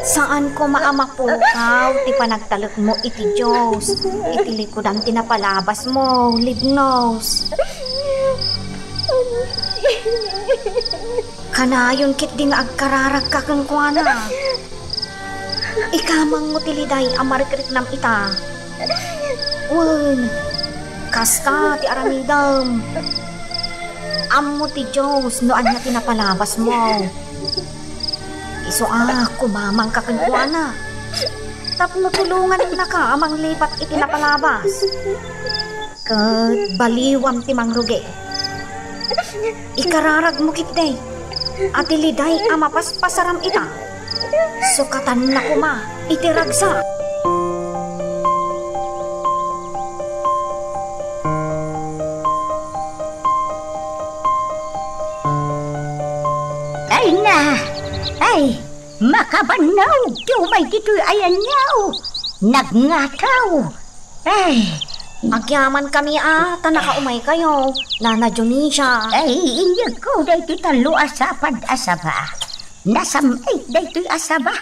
Saan koma a mapukaw ti panagtalekmo iti Dios, iti likudan ti napalabasmo, Libnos. Kanayon ketdi nga agkararagka kenkuana. Ikamangmo ti liday a marikriknam ita. Wen, kasta ti aramidem. Ammo ti Dios no ania ti napalabasmo. Isu a kumamangka kenkuana tapno tulongannaka a manglipat iti napalabas. Ket baliwam ti mangrugi. Ikararagmo ketdi a ti liday a mapaspasaram ita, sukatanna koma iti ragsak. Ay na! Ay! Makabannog ti umay ditoy a yaniaw. Nagngataw. Ay. Agyamankami a ta nakaumaykayo, Nana Dionisia. Ay, inyegko daytoy tallo a sapad a saba. Nasam-it daytoy a saba.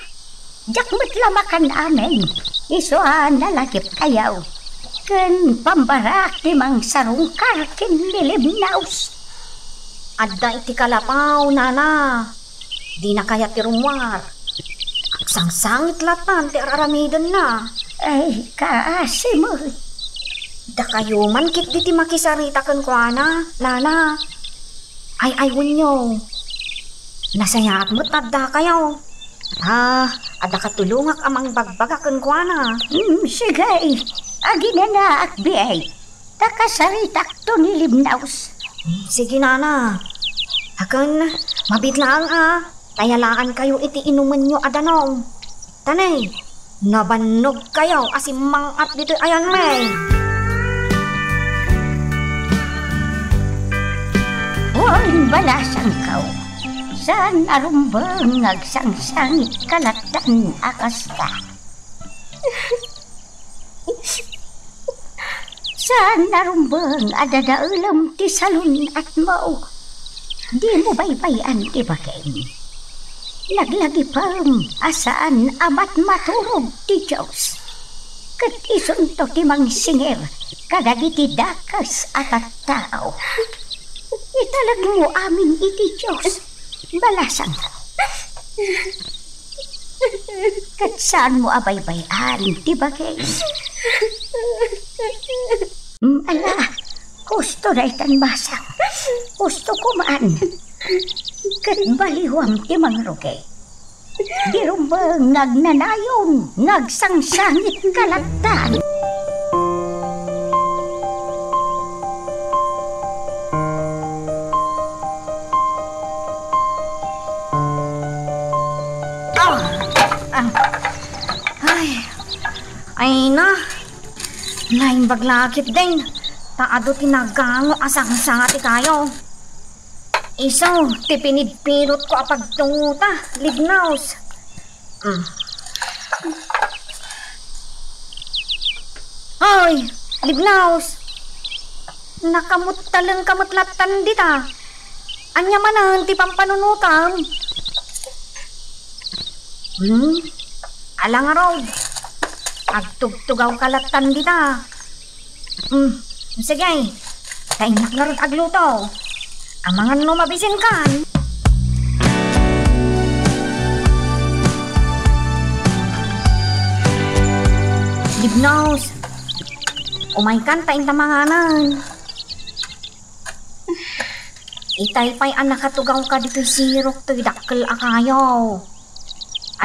Diak met la makan amin. Isu a nalagipkayo. Ken pambarak ti mangsarungkar ken ni Libnos. Adda iti kalapaw, Nana. Dina kayat ti rummuar. Agsangsangit lattan ti ar-aramidenna. Ay, kaasi met. Dakayo man ketdi ti makisarita kenkuana, Nana. Ay-aywenyo. Nasayaat met ta addakayo. Ah, adda katulongak a mangbagbaga kenkuana. Hmm, sige. Aginanaak, biay. Ta kasaritakto ni Libnos. Sige, Nana. Ken, mabiit laeng a, ta yalaankayo iti inumenyo a danum. Ta ne, nabannogkayo a simmang-at ditoy ayanmi. Wen, balasangko. Saan a rumbeng nga agsangsangitka lattan a kasta. Saan a rumbeng a dadaelem ti salun-atmo. Dimo baybay-an ti bakim. Laglagipem a saan a matmaturog ti Dios. Ket isunto ti mangsingir kadagiti dakes a tattao. Italagmo amin iti Dios, balasang. Ket saanmo a baybay-an ti bagik. Mm, ala, husto daytan, basang. Husto koma. Ket baliwam ti mangrugi. Di rumbeng nga agnanayon, nga agsangsangit ka lattan. Ah! Ah! Ay! Ay na! Naimbag la ketdin, ta adu ti nagango a sangsanga ti kayo. Isu ti pinidpidotko a pagtungota, Libnaus. Mm. Hoy, Libnaus! Nakamuttalengka met lattan dita. Ania manen ti pampanunotam? Hmm? Ala ngarud. Agtugtugawka lattan dita. Hmm, sige. Ta innak ngarud agluto. Amangan no mabisinkan. Libnaus, umaykan ta inta manganen. Itay pay a nakatugawka ditoy sirok toy dakkel a kayo.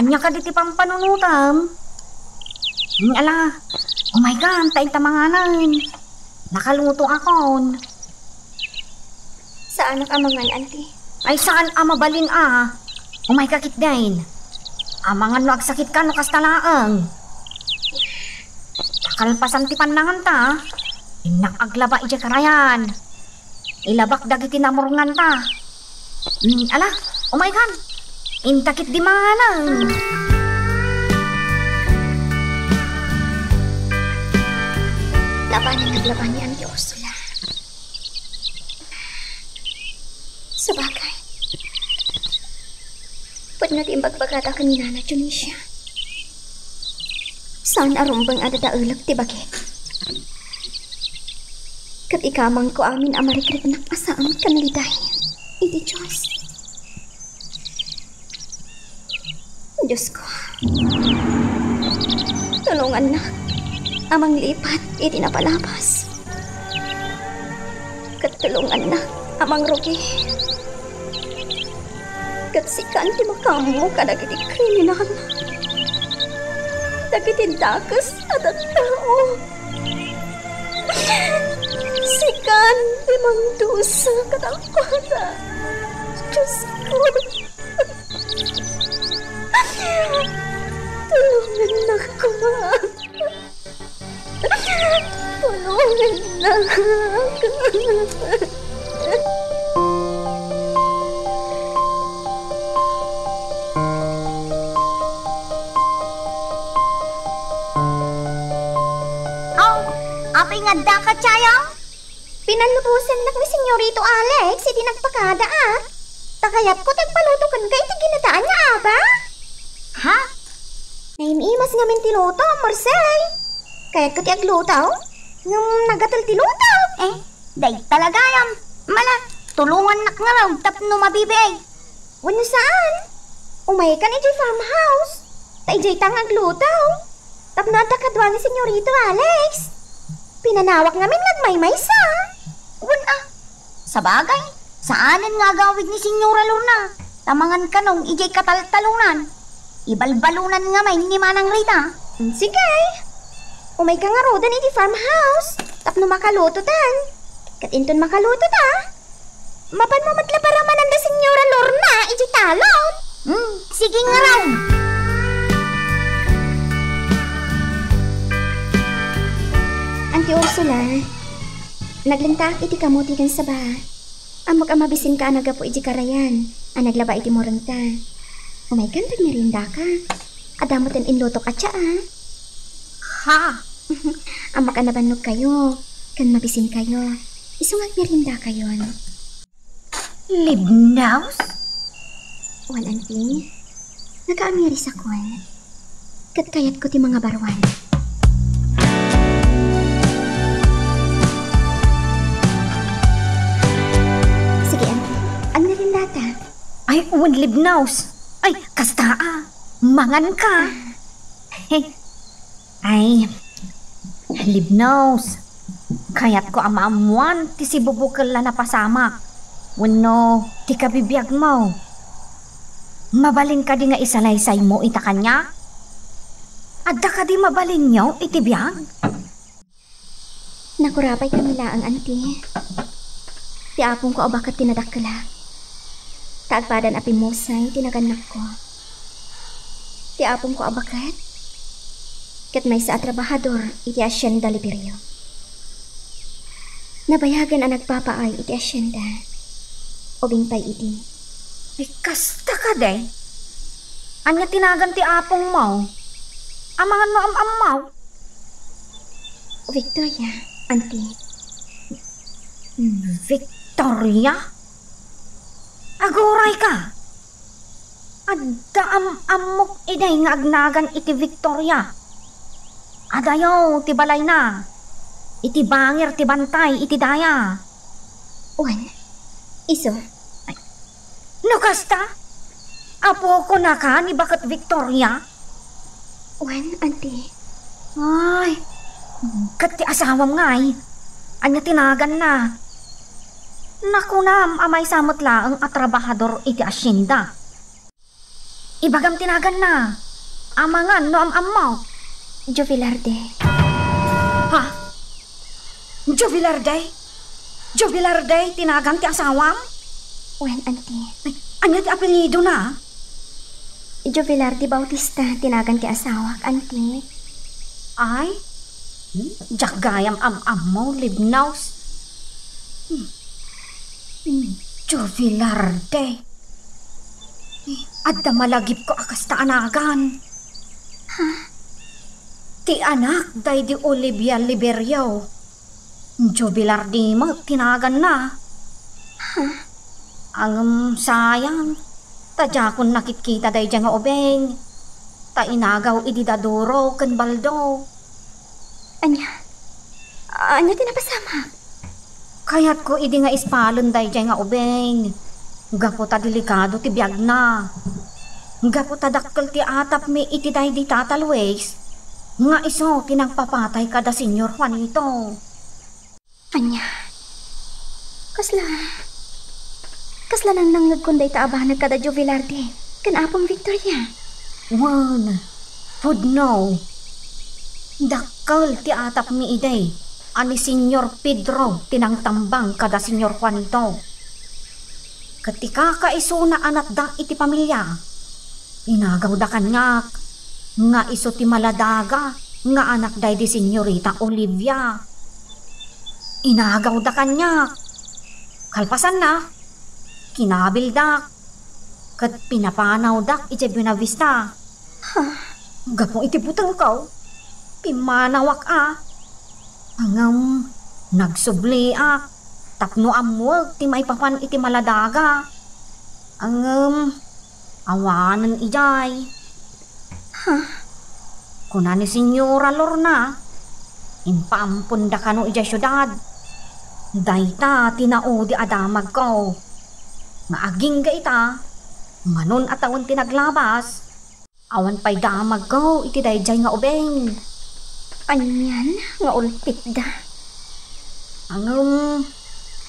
Ania kadi ti pampanunotam? Hmm, ala, umaykan ta inta manganen. Nakalutoakon. Saanak a mangan, Auntie. Ay, saan a mabalin a. Umayka ketdin. Amangan no agsakitka no kasta laeng. Ta kalpasan ti pannanganta, innak aglaba idiay karayan. Ilabak dagiti namurnganta. Hmm, ala, umaykan. Inta ketdi manganen. Labanan, naglaba ni Auntie Ursula. Sabagay. Pudno ti imbagbagata ken ni Nana Dionisia. Saan a rumbeng a dadaelek ti bagik. Ket ikamangko amin a marikriknak a saan ken liday iti Dios. Diosko, tulongannak a manglipat iti napalabas. Ket tulongannak a mangrugi. Ket sikan ti makaammo kadagiti kriminal, dagiti dakes a tattao. Sikan ti mangdusa kadakuada. Diosko, tulongannak koma. Tulongannak. Oh, apay nga addaka, Chayang? Pinallubosannak ni Senyorito Alex idi nagpakada, a. Ta kayatko ti agpaluto kenka iti ginataan nga aba. Ha? Naim-imas ngamin ti luto, Marcel. Kayatko ti agluto, ngem nagatel ti luto. Eh, dayta la gayam. Mala, tulongannak ngarud tapno mabibiag. Wenno saan? Umaykan idiay farmhouse. Ta idiayta nga agluto. Tapno adda kadua ni Senyorito Alex. Pinanawak ngamin nga agmaymaysa. Wen a. Sabagay, saanen nga agawid ni Senyora Lorna. Ta mangan kano idiay kataltalonan. Ibalbalonan ngamin ni Manang Rita. Mm, sige. Umayka ngaruden idiay farmhouse. Tapno makalutotan. Ket inton makalutota, mapanmo met la paramanen da Senyora Lorna idiay talon. Hmm, sige ngarud. Auntie Ursula, naglentaak iti kamote ken saba. Ammok a mabisinka a naggapu iti karayan a naglaba iti murengta. Umaykan ta agmeriendaka. Adda metten inlutok a tsaa. Ha? Ammok a nabannogkayo ken mabisinkayo. Isu nga agmeriendakayon. Libnaus? Wen, Auntie, nakaamirisakon. Ket kayatko ti mangabaruan. Ay, wen, Libnos. Ay, kasta a. Mangan ka. Ay, Libnos. Kayatko a maammuan ti sibubukel a napasamak wenno ti kabibiagmo. Mabalin kadi nga isalaysaymo ita kaniak? Adda kadi mabalinyo iti biag? Nakurapay kami laeng, anti. Ti apongko a baket ti nadakkelak. Ta agpadan a pimmusay ti nagannakko. Ti apongko a baket ket maysa a trabahador iti Hacienda Liberio. Nabayagen a nagpapaay iti hacienda. Ubing pay idi. Ay, kasta kadi? Ania ti nagan ti apongmo? Amangan no am-ammo? Victoria, anti. Victoria? Aguray ka! Adda am-ammok iday nga agnagan iti Victoria. Adayo ti balayna. Iti bangir ti bantay iti daya. Wen, isu. No kasta, apoko naka ni baket Victoria? Wen, anti. Ay, ket ti asawam ngay? Ania ti naganna? Nakunam a maysa met laeng a trabahador iti hacienda. Ibagam ti naganna. Amangan no am-ammo. Jovelarde. Ha? Jovelarde? Jovelarde ti nagan ti asawam? Wen, anti. Ay, ania ti apelyidona? Jovelarde Bautista ti nagan ti asawak, anti. Ay? Hmm? Diak gayam am-ammo, Libnos. Hmm. Hmm, Jovelarde. Eh, adda malagipko a kasta a nagan. Ha? Ti anak daydi Olivia Liberio. Jovelarde met ti naganna. Ha? Ngem sayang, ta diakon nakitkita daydiay nga ubing. Ta inagaw idi daduro ken baldo. Ania? Ania ti napasamak? Kayatko idi nga ispalen daydiay nga ubing. Gapu ta delikado ti biagna. Gapu ta dakkel ti atapmi iti daydi Tata Luis, nga isu ti nangpapatay kada Señor Juanito. Ania? Kasla, kasla nangnangngegkon dayta a banag kada Jovelarde ken Apong Victoria. Wen, pudno. Dakkel ti atapmi idi a ni Señor Pedro ti nangtambang kada Señor Juanito. Ket ti kakaisuna a natda iti pamilia, inagawda kaniak nga isu ti maladaga nga anak daydi Señorita Olivia. Inagawda kaniak. Kalpasanna, kinabildak ket pinapanawdak idiay Buenavista. Ha? Gapu iti butengko, pimmanawak a. Ngem nagsubliak tapno ammuek ti maipapan iti maladaga. Ngem awanen idiay. Ha? Kuna ni Señora Lorna, impaampon da kano idiay siudad. Dayta ti naudi a damagko. Nga agingga ita, manon a tawen ti naglabas, awan pay damagko iti daydiay nga ubing. Anian nga ultitda? Ngem,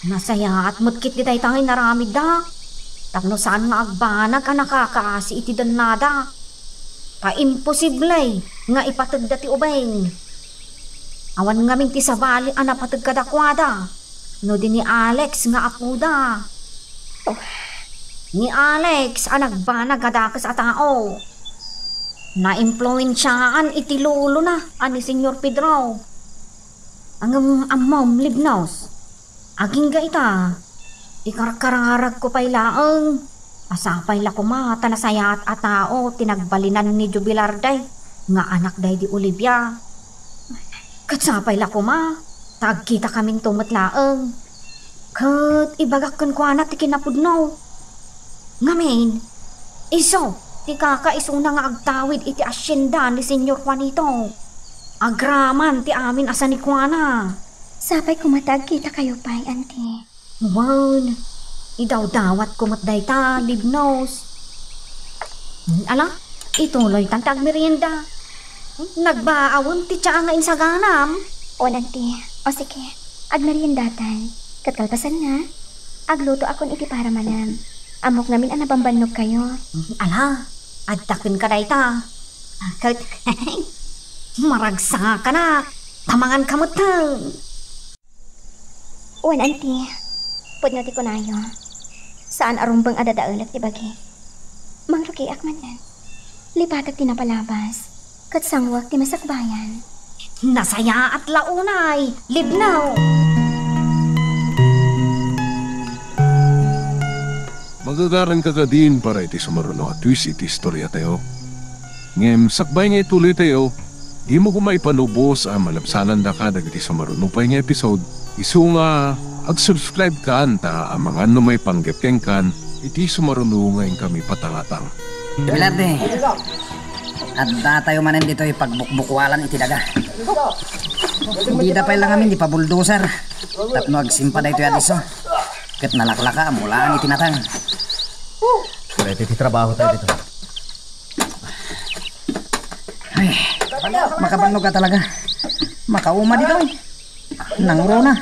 nasayaat met ketdi dayta nga inaramidda, tapno saan nga agbanag a nakakaasi iti dennada. Ta imposible nga ipategda ti ubing. Awan ngamin ti sabali a napateg kadakuada, no di ni Alex nga apoda. Oh. Ni Alex a nagbanag a dakes a tao. Naimpluensiaan iti lolona a ni Señor Pedro. Ngem ammom, Libnos, agingga ita, ikarkararagko pay laeng a sapay la koma ta nasayaat a tao ti nagbalinan ni Jubilarde nga anak daydi Olivia. Ket sapay la koma ta agkitakaminto met laeng. Ket ibagak kenkuana ti kinapudno. Ngamin, isu ti kakaisuna nga agtawid iti hacienda ni Señor Juanito. Agraman ti amin a sanikuana. Sapay koma ta agkitakayo pay, anti. Wen, Idawdawatko met dayta, Libnos. Ala, ituloytan ti agmerienda. Nagbaawen ti tsaa nga insaganam. Wen, anti. O sige, agmeriendatan. Ket kalpasanna, aglutoakon iti para manam. Ammok ngamin a nabambannogkayo. Ala, adda kenka dayta. Ket, maragsakanak, ta manganka metten. Wen, anti, pudno ti kunayo. Saan a rumbeng a dadaelek ti bagi. Mangrugiak manen. Lipatek ti napalabas, ket sanguak ti masakbayan. Nasayaat la unay, Libnos. Magagaranka kadin para iti sumaruno a twist iti istoriatayo. Ngem sakbay nga ituloytayo, dimo koma ipanubos a malabsanandaka dagiti sumaruno pay nga episode. Isu nga, ag-subscribe kan ta amangan no maipanggep kenkan iti sumaruno nga inkami patangatang. Bilarde, addatayo manen ditoy pagbukbukualan iti daga. Dida pay la ngamin ipabuldoser tapno agsimpa daytoy a disso. Ket nalaklaka a mulaan iti nateng. Pwede ti trabaho tayo dito. Ay, makabannog ka talaga. Makauma ditoy. Nangruna.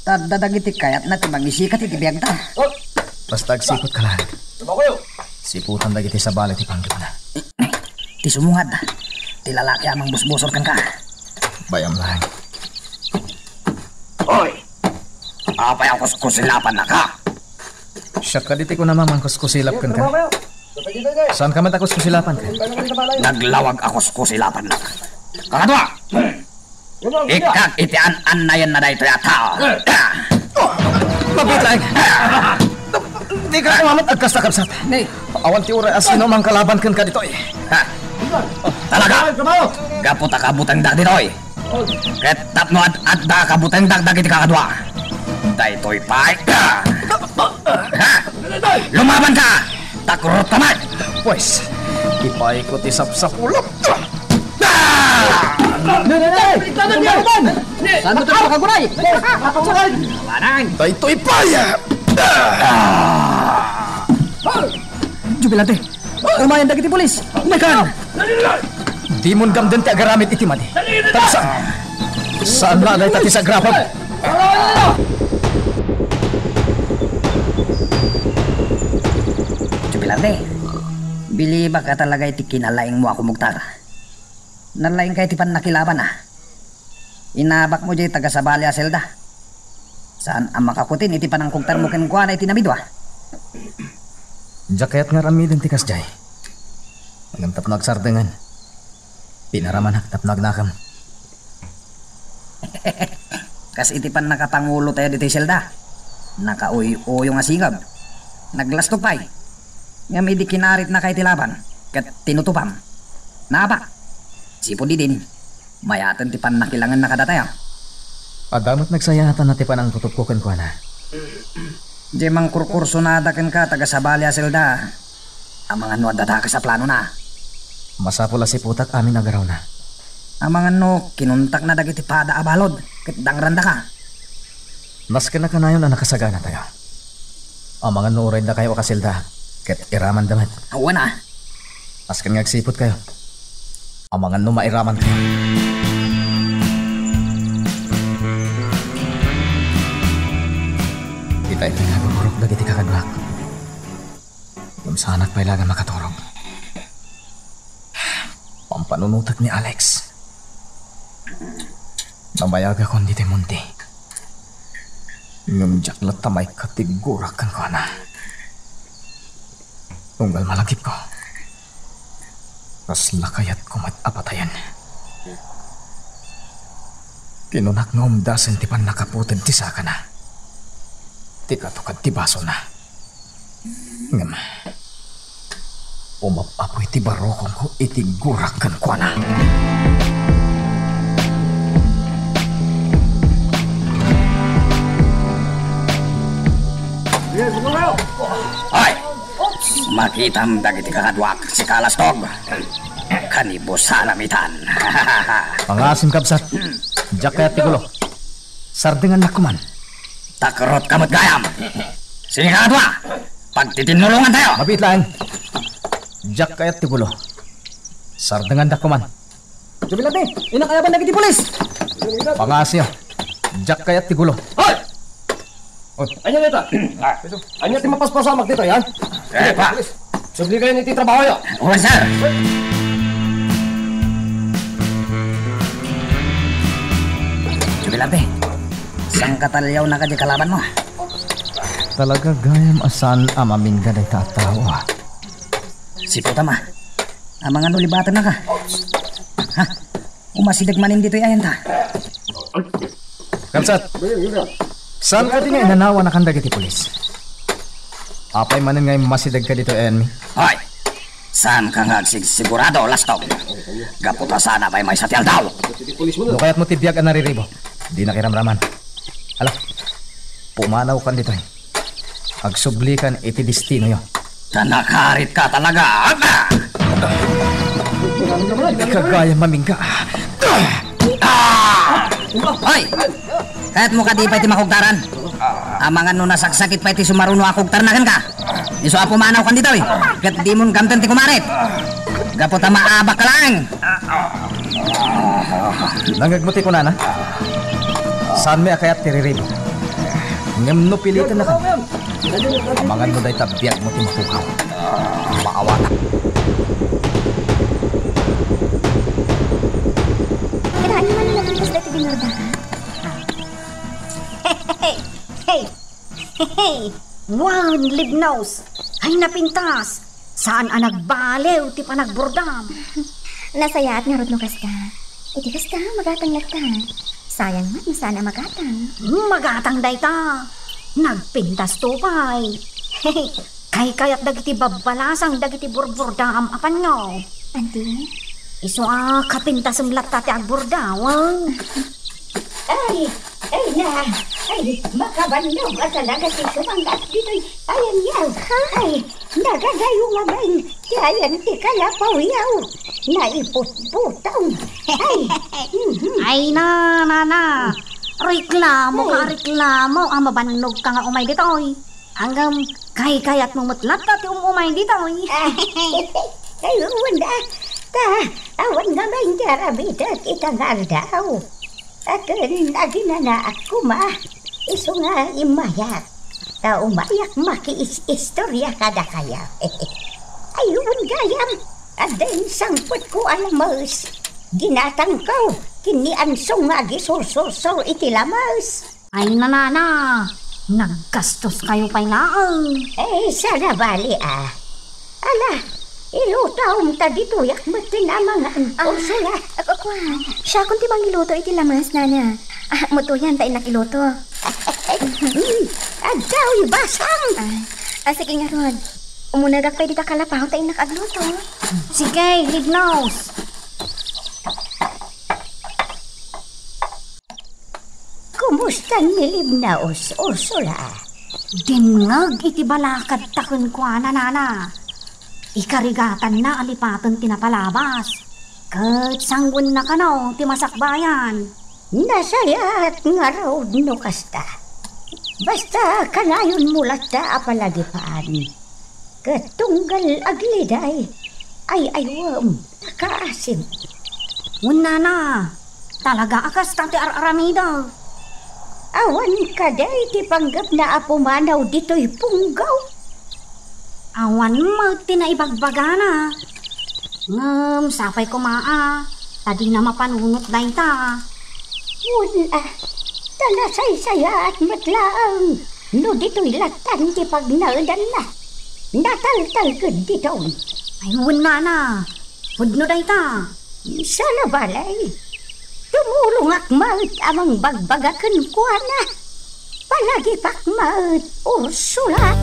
Ta adda dagiti kayatna ti mangisikat iti biagta. Basta agsiput ka lang. Siputan dagiti sabali ti panggepna. Ti sumungad. Ti lalaki a mangbusbusor kenka. Bayam lang. Oy! Apay a kuskusilapannaka? Siak kadi ti kunam a mangkuskusilap kenka. Saanka met a kuskusilapan ken? Naglawag a kuskusilapannak. Kakadua! Ikkak iti an-annayenna daytoy a tao. Mabitag! Dika kumamat agkasta, kabsat. Awan ti uray a sino a mangkalaban kenka ditoy. Ha? Talaga? Gapu ta kabutengdak ditoy. Ket tapno ad-adda a kabutengdak dagiti kakadua. Daytoy pay. Ha? Lumabanka! Takrot ka man! Pues, ipayko ti sapsapulok. Ah! Nay, nay, nay! Saan mo ito nakaguray? Labanan! Daytoy pay! Ah! Jubilante! Umayan dagiti pulis! Umaykan! Dimon gamden ti agaramid iti madi. Talusan! Saan la dayta ti sagrapag? Jubilante, bilibak a talaga iti kinalaingmo a kumugtaka. Nalaingka iti pannakilabana. Inabakmo diay tagasabali a selda. Saan a makakutin iti panangkugtarmo kenkuana iti namidua. Diak kayat nga aramiden ti kasdiay. Ngem tapno agsardengen, pinaramanak tapno agnakem. Kas iti pannakapangulotayo ditoy selda, nakauy-uyo nga singeb. Naglastog pay. Ngem idi kinaritnaka iti laban, ket tinutupam, naabak. Sipud idin, mayaten ti pannakilangna kadatayo. Adda met nagsayaatanna ti panangtutupko kenkuana. Diay mangkurkursunada kenka tagasabali a selda, amangan no adda ta kas a planona. Masapul a siputak amin a garawna. Amangan no kinuntakna dagiti pada a balud ket dangrandaka. Nasken a kanayon a nakasaganatayo. Amangan no uray dakayo a kaselda ket iramanda met. Awan a. Nasken nga agsiputkayo. Amangan no mairamankayo. Ita iti nga agururok dagiti kakaduak. Ngem saanak pay laeng a makaturog. Pampanunotek ni Alex. Nabayagakon ditoy monte. Ngem diak latta maikkat ti gurak kenkuana. Unggal malagipko, kasla kayatko met a patayen. Kinunak nga umdasen ti pannakaputed ti sakana, ti katukad ti basona. Ngem, umap-apoy ti barukongko iti gurak kenkuana. Ay! Makitam dagiti kakaduak, sika Lastog. Kanibusanam itan. Pangasim, kabsat. Diak kayat ti gulo. Sardengannak koman. Takrot ka met gayam. Sika nga dua! Pagtitinnulongantayo! Mabiit laeng. Diak kayat ti gulo. Sardengandak koman. Jubilate, inakayaban dagiti pulis! Pangasiyo. Diak kayat ti gulo. Hoy! Oy. Ania dita? Ania ti mapaspasamak dita, ha? Eh, pa. Subli kayo iti trabaho yo. Oh, sir. Jubilate, saan ka taliyaw na kadi kalaban mo? Talaga gayam a saan a mamingga dayta a tao, ah. Si puta ma. Amangan ulibaten na ka. Ha? Umasideg manen ditoy ayanta. Kabsat, saan ka di nga inanawan a kan dagiti pulis? Apay manen nga immasideg ka ditoy ayanmi? Hoy! Saan ka nga agsigsigurado, Lastog? Gapu ta saan a pay maysa ti aldaw. No kayat mo ti biag a nariribo, di nakiramraman. Hala, pumanaw kan ditoy. Agsublikan iti destinoyo. Ta nakarit ka talaga, aga! Di ka gayam mamingga. Ah! Hoy! Kayat mo kadi pay ti makugtaran? Amangan no nasaksakit pay ti sumaruno a kugtarna kenka. Isu a pumanaw kan ditoy. Ket dimon gamten ti kumarit. Gapu ta maabak ka laeng. Nangngegmo ti kunana? Saanmi a kayat ti riribo. Ngem no piliten na kami, amangan no dayta biag mo ti mapukaw. Maawatak. Kinain man na pintas dati binurdaka? Hey! Hey! Hey! Wan, libnos! Ay, napintas! Saan a nagbaliw ti panagburdam? Nasayaat ngarud no kasta. Iti kasta, magatang latta. Sayang man, saan a magatang. Magatang dayta. Nagpintas to pay. Kaykayat dagiti babbalasang dagiti burburdaam a panno. Anti? Isu a kapintasem latta ti agburdawang. Ay, ay na, ay, makabannog a talaga ti sumanggas ditoy ayanyo. Ay, nagadayo ngamin ti ayan ti kalapaw yaw. Naiputputong. Ay, mhm. Ay na, nana. Reklamo ka, ay, reklamo. Ah, mabannog ka nga umay ditoy. Ngem, kaykayatmo met latta ti um-umay ditoy. Ay, wen da. Ta, awan ngamin ti aramidek ita nga aldaw. Akin, aginanaak koma. Isu nga immayak. Ta umayak makiis-istorya kadakayo. Ay, wen gayam. Adda insangpetko a lames. Ginatangko ken ni Ansong nga agisursursor iti lames. Ay, nanana, naggastoskayo pay laeng. Eh, saan a bali, ah. Ala, ilutaom ta ditoyak metten a mangan, ah, Ursula. Ak-, akuan, siakon ti mangiluto iti lames, nana. Ah, mutuyan ta innak iluto. Hmm, addaw, ibasang. Ah, ah, sige ngarud. Umunegak pay dita kalapaw ta innak agluto. Sige, libnos. Kumusta ni Libnaos, Ursula? Dimngeg iti balakadta kenkuana, nana. Ikarigatanna a lipaten ti napalabas. Ket sangwenna kano ti masakbayan. Nasayaat ngarud no kasta. Basta kanayonmo latta a palagipan. Ket tunggal agliday, ay-aywem, nakaasim. Wen, nana, talaga a kasta ti ar-aramidek. Awan kadi ti panggepna a pumanaw ditoy punggaw? Awan met ti naibagbagana. Ngem sapay koma a, ta dina mapanunot dayta. Wen a, ta nasaysayaat met laeng no ditoy lattan ti pagnaedanna. Nataltalged ditoy. Ay, wen, nana. Pudno dayta. Saan a bali, tumulongak met a mangbagbaga kenkuana. Palagipak met, Ursula.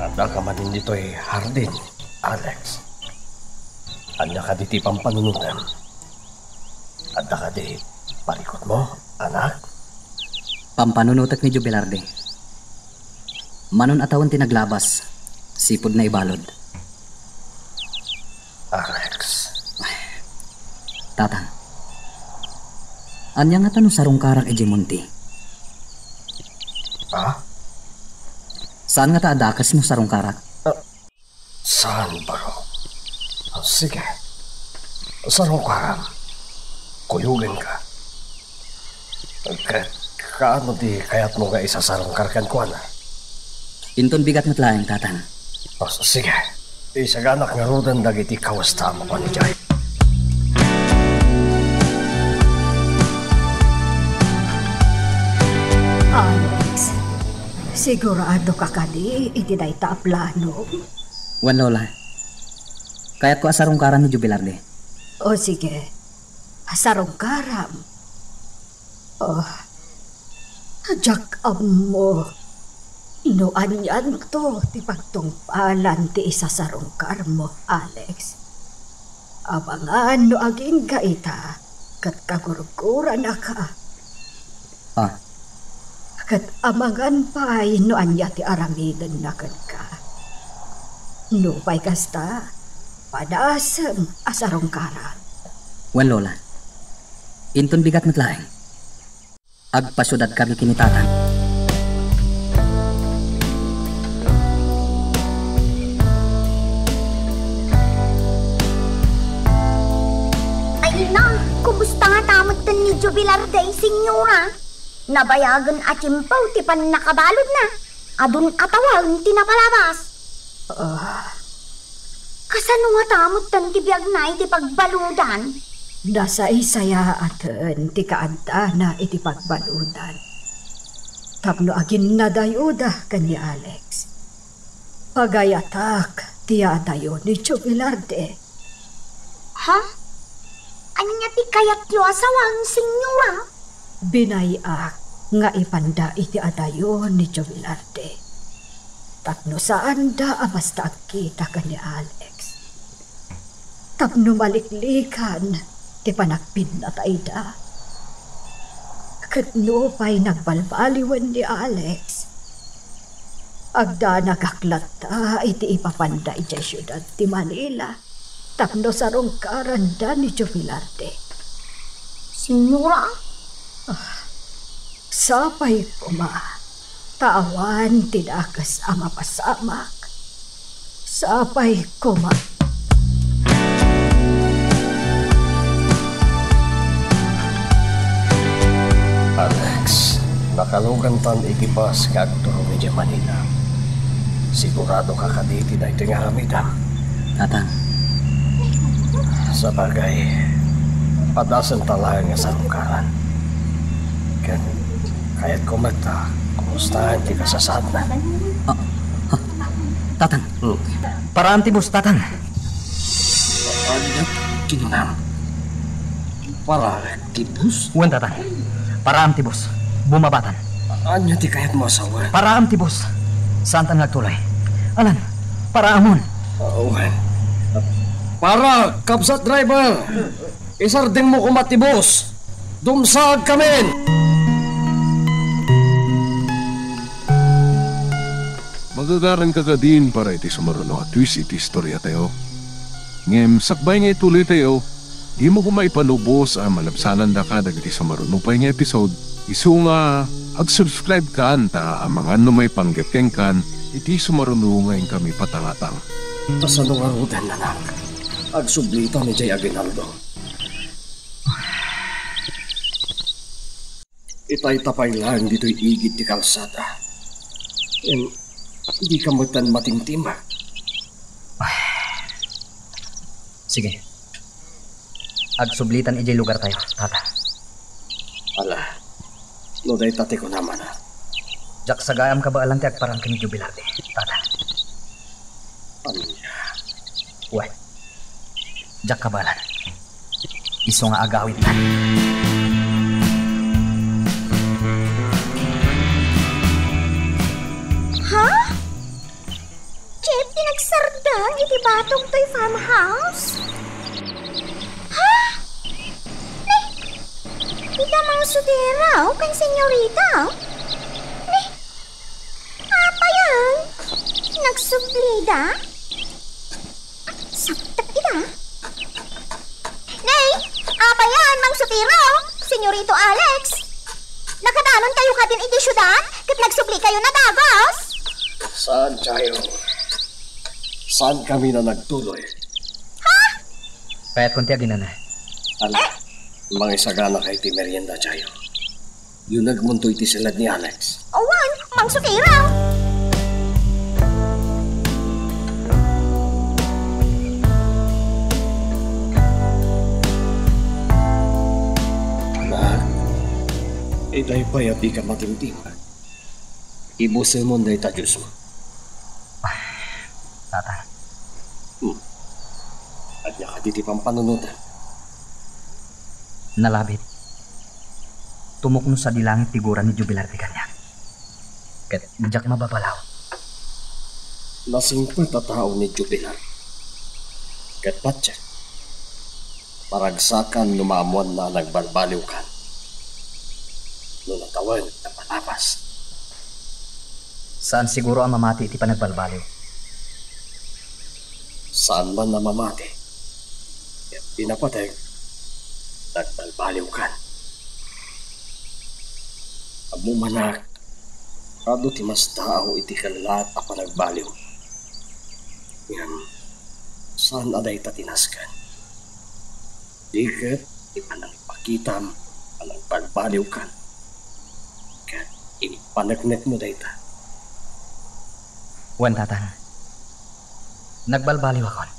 Adda ka manen ditoy hardin, Alex? Ania kadi ti pampanunotem? Adda kadi parikutmo, anak? Pampanunotek ni Jubilardi. Manon a tawen ti naglabas, sipud naibalud. Tatang, ania ngata no sarungkarak idiay monte? Ah? Saan ngata a dakes no sarungkarak? Ah, saan, baro? Ah, sige. Sarungkaram. Kuyogenka. Ket kaano ti kayatmo nga isasarungkar kenkuana? Inton bigat met laeng, Tatang. O, s-, sige. Isaganak ngaruden dagiti kawesta a mapan idiay. Alex, siguradoka kadi iti dayta a plano? Wen, Lola. Kayatko a sarungkaran ni Jubilarde. O, sige. Sarungkaram. Oh, diak ammo no anianto ti pagtungpalan ti isasarungkarmo, Alex. Abangan no agingga ita ket kagurguranaka. Ah. Ket amangan pay no ania ti aramidenna kenka. Nupay kasta, padasem a sarungkaram. Wen, Lola. Inton bigat met laeng. Agpasiudad kami ken ni Tatang. Ay na, kumusta ngata metten ni Jubilarde, Senyora? Nabayagen a tiempo ti pannakabaludna. Adun a tawen ti napalabas. Ah. Kasano ngata metten ti biagna iti pagbaludan? Nasaysayaaten ti kaaddana iti pagbaludan. Tapno aginnadayoda ken ni Alex. Pagayatak ti adayo ni Jovelarde. Ha? Ania ti kayatyo a sawen, Senyora? Binay-ak nga ipanda iti adayo ni Jovelarde tapno saanda a basta agkita ken ni Alex. Tapno maliklikan ti panagpinnatayda. Ket nupay nagbalbaliwen ni Alex, agdanagak latta iti ipapanda idiay siudad ti Manila tapno sarungkaranda ni Jovelarde. Senyora? Ah, sapay koma ta awan ti dakes a mapasamak. Sapay koma. Alex, nakalugantan iti bus nga agturong idiay Manila. Siguradoka kadi iti daytoy nga aramidem? Tatang. Sabagay, padasenta laeng nga sarungkaran. Ken kayatko met a kumustaen ti kasasaadna. Ah, ah, Tatang. Hmm. Paraam ti bus, Tatang. Ania ti kinunam? Paraak ti bus? Wen, Tatang. Paraam ti bus. Bumabatan. Ania ti kayatmo a sawen? Paraam ti bus. Saantan nga agtuloy. Alan, paraamon. Ah, wen. Para, kabsat driver. Isardengmo koma ti bus. Dumsaagkamin! Magagaranka kadin para iti sumaruno a twist iti istoriatayo. Ngem sakbay nga ituloytayo, dimo koma ipalubos a malabsanandaka dagiti sumaruno pay nga episode, isu nga ag-subscribe kan ta amangan no maipanggep kenkan iti sumaruno nga inkami patangatang. Kasano ngaruden, anak? Agsublitan idiay aguinaldo. Itayta pay laeng ditoy igid ti kalsada. Ngem dika metten matimtimek. Sige. Agsublitan idiay lugartayo, Tata. Ala, no dayta ti kunam, anak. Diak sagaam kabaelan ti agparang ken ni Jubilarde, Tata. Ania? Wen. Diak kabaelan. Isu nga agawidtan. Ha? Jeff ti nagsardeng iti batok toy farmhouse? Ha? Ni, ita mangsudiraw ken senyorita? Ni, apay a nagsublida? Saktak ida? Ni, Pero, Senyorito Alex, nakadanonkayo kadin iti siudad ket nagsublikayo na dagus? Saan, Chayo. Saan kami na nagtuloy? Ha? Kayatkon ti aginana. Ala, mangisaganaka iti merienda, Chayo. Yunegmonto iti siled ni Alex. Awan, Mang Sotero. Anak, itay pay a dika matimtim. Ibusemon dayta Diosmo. Tata. Hmm. Ania kadi ti pampanunotam? Nalabit. Tumukno sadi langit ti gura ni Jubilar ti kaniak. Ket diak mababalaw. Nasingpet a tao ni Jubilar. Ket patien, paragsakan no maammoanna a nagbalbaliwkan. No natawen, napalabas. Saan siguro a mamati iti panagbalbaliw. Saan man a mamati. Ket ti napateg, nagbalbaliwkan. Ammo manak, adu ti mastaaw iti kellaat a panagbaliw. Ngem, saan a dayta ti nasken. Di ket ti panangpakitam a nagbalbaliwkan ket impaneknekmo dayta. Wen, Tatang, nagbalbaliwakon.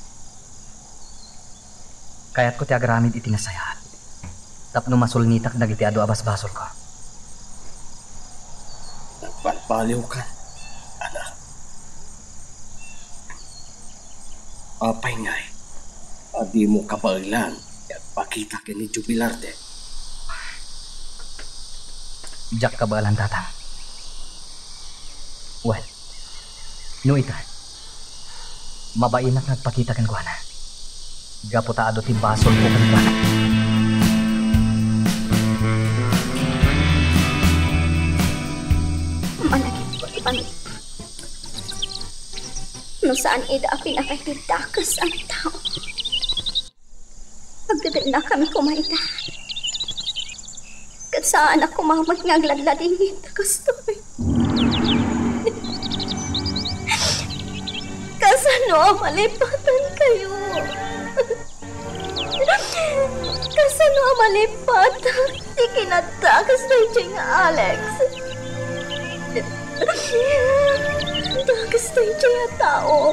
Kayatko ti agraramid iti nasayaat tapno masulnitak dagiti adu a basbasolko. Nagbalbaliwkan, anak. Apay ngay a dimo kabaelan ti agpakita ken ni Jubilar? Diak kabaelan, Tatang. Wen, no ita, mabainak nga agpakita kenkuana. Gapu ta adu ti basolko kenkuana. Malagipko ti pamilya. No saan ida a pinatay ti dakes a tao, agdedennakami koma ida. Ket saanak koma met nga agladladingit ta kastoy. Kasano a malipatankayo? Kasano a malipatak ti kinadakes daydiay nga Alex? Dakes daydiay a tao.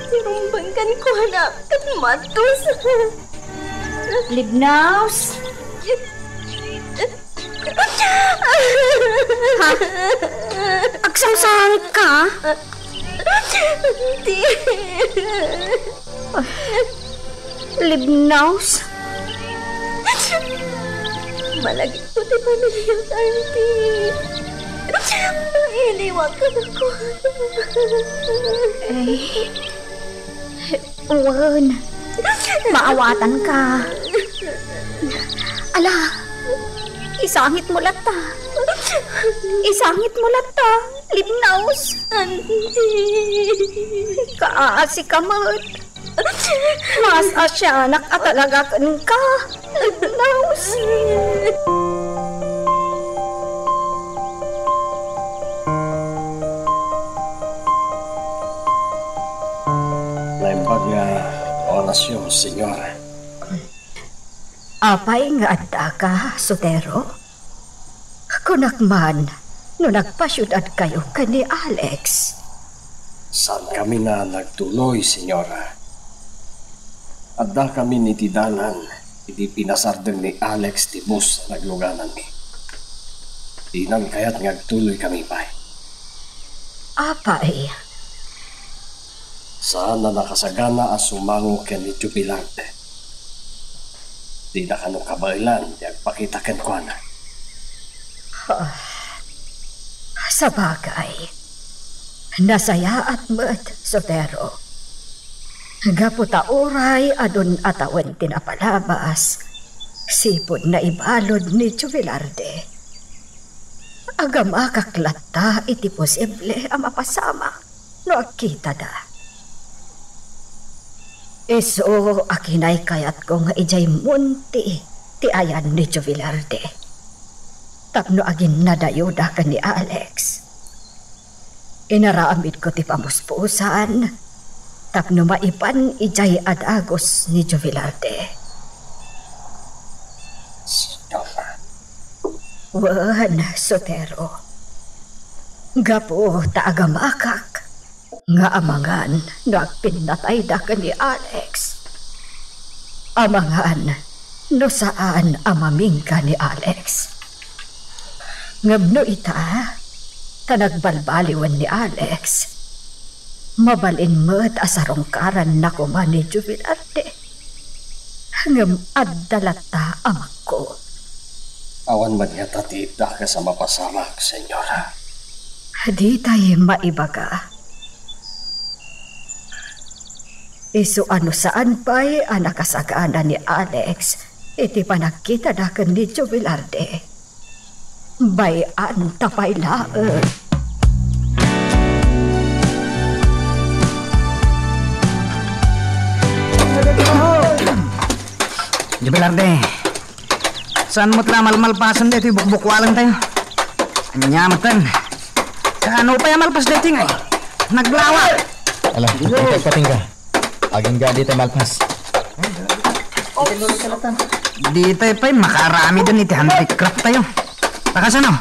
Ti rumbeng kenkuana ket madusa. Libnaus? Ha? Agsangsangitka? Di. Ay, Libnaus? Malagipko ti pamiliak, Auntie. Mailiwak kadakuada. Eh, Wen, maawatanka. Ala, isangitmo latta. Isangitmo latta, Libnaus. Auntie. Kaasika met. Maas-asianak a talaga kenka. Laus. Naimbag nga orasyo, Señora. Apay nga addaka, Sotero? Kunak man, no nagpasiudadkayo ken ni Alex. Saankami a nagtuloy, Señora. Addakamin iti dalan idi pinasardeng ni Alex ti bus a naglugananmi. Dinan kayat nga agtuloykami pay. Apay? Saan a nakasagana a sumango ken ni Jubilarte. Dina kano kabaelan ti agpakita kenkuana. Ah, sabagay, nasayaat met, Sotero. Gapu ta uray adun a tawen ti napalabas, sipud naibalud ni Jubilarde. Agamakak latta iti posible a mapasamak no agkitada. Isu a kinaykayatko nga idiay monte ti ayan ni Jovelarde tapno aginnadayoda ken ni Alex. Inaramidko ti pamuspusan tapno maipan idiay a dagus ni Jovelarde. Señora. Wen, Sotero. Gapu ta agamakak nga amangan no agpinnatayda ken ni Alex. Amangan no saan a mamingga ni Alex. Ngem no ita, ta nagbalbaliwen ni Alex, mabalin met a sarungkaranna koma ni Jovelarde. Ngem adda latta amakko. Awan met ngata ti dakes a mapasamak, Señora. Ditay maibaga. Isu a no saan pay a nakasagana ni Alex iti panagkitada ken ni Jovelarde, bay-anta pay laeng. Jovelarde, saan met la a malmalpasen daytoy bukbukwalentayo? Ania metten? Kaano pay a malpas daytoy nga naglawa? Ala, iti patingga. Agingga dita malpas. Dita pay makaaramiden iti handicraft tayo. Ta kasano?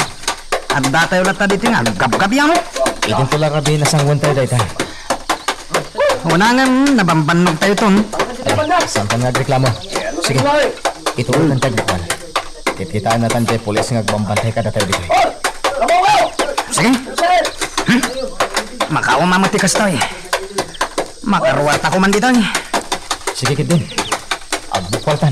Addatayo latta dita nga agkabkabiam. Idinto la rabii nasanguan tayo dayta. Una nga, nabambannog tayo ton. Ay, saan ka nga agreklamo? Sige, ituloy kan kagbukwal. Kitkitaan natan ti pulis nga agbambantay kadatayo ditoy. Sige. Hmm? Makauma met ti kastoy. Makaruarta koma ditoy. Sige, ketdin. Agbukkwaltan.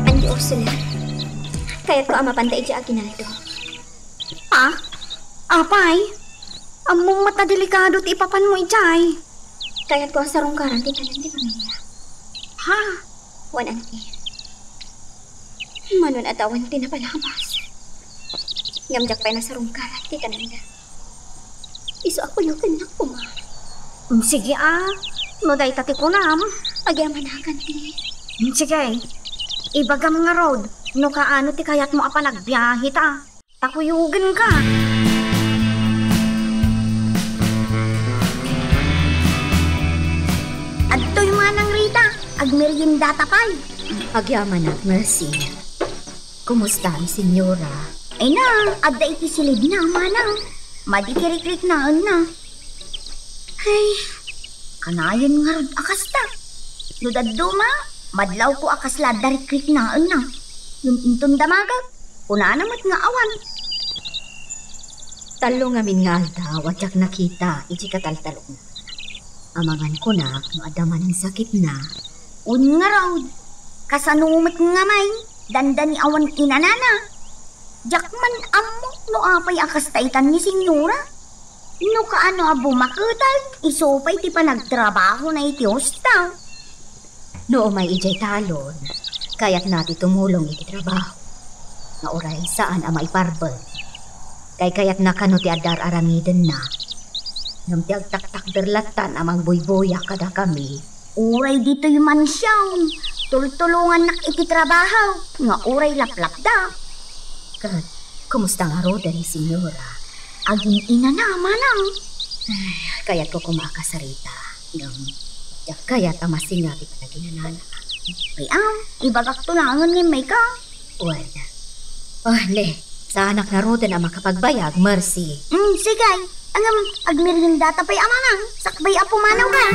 Andi Ursula, kayatko a mapanta idiay aguinaldo. Ah? Apay? Ammom met a delikado ti ipapanmo idiay. Kayatko a sarungkaran ti tanem ti pamilya. Ha? Wen, anti. Manon adda awan ti napalabas. Ngem diak pay nasarungkaran ti tanemda. Isu a kuyokennak koma. Mm, sige a. No dayta ti kunam. Agyamanak, anti. Mm, sige. Ibagam ngarud no kaano ti kayatmo a panagbiahe ta. Ta kuyogenka. Adtoy manang Rita, agmeriendata pay. Agyamanak, Mercy. Kumusta ni Señora? Ay na, adda iti silibna, manang. Madi ti rikriknaenna. Ay, kanayon ngarud a kasta. No dadduma, madlawko a kasla adda rikriknaenna. Ngem inton damagek, kunana met nga awan. Tallo ngamin nga aldaw a diak nakita iti kataltalokna. Amangan kunak no adda manen sakitna. Wen ngarud, kasano met ngamay, dandani awan inanana. Diak man ammo no apay a kasta itan ni Señora. No kaano a bumaketag, isu pay ti panagtrabahona iti hosta. No umay idiay talon, kayatna ti tumulong iti trabaho. Nga uray saan a maiparbeng. Kaykayatna kano ti adda ar-aramidenna. Ngem ti agtaktakder lattan a mangbuybuya kadakami. Uray ditoy mansion, tultulongannak iti trabaho, nga uray laplapda. Ket, kumusta ngaruden ni Señora? Agin-inana, manang. Ay, kayatko koma a kasarita. Ngem, diak kayat a masinga ti panaginanana. Ay, am, ibagakto laengen ngem mayka. Wen. Oh, ne, saanak ngaruden a makapagbayag, Mercy. Mm, sige. Ngem, agmeriendata pay a manang, sakbay a pumanawka.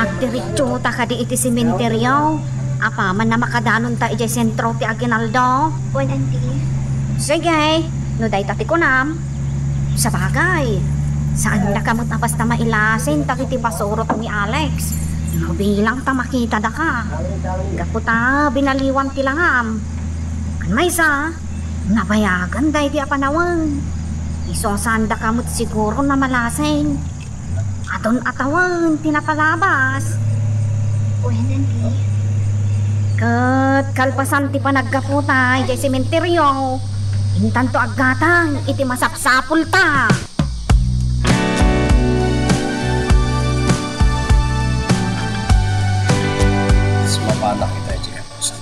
Agdiretsota kadi iti sementeryo. Apaman a makadanonta idiay sentro ti aguinaldo. Wen, anti. Sige, no dayta ti kunam. Sabagay, saandaka met a basta mailasin dagiti pasurot ni Alex. Mabilang ta makitadaka. Gapu ta binaliwan ti langam. Ken maysa, nabayagan daydi a panawen. Isu a saandaka met siguro a mailasin. Adun a tawen ti napalabas. Wen, anti. Ket kalpasan ti panaggaputa idiay sementeryo, intanto aggatang iti masapsapulta. Sumapanak ita idiay kapusan.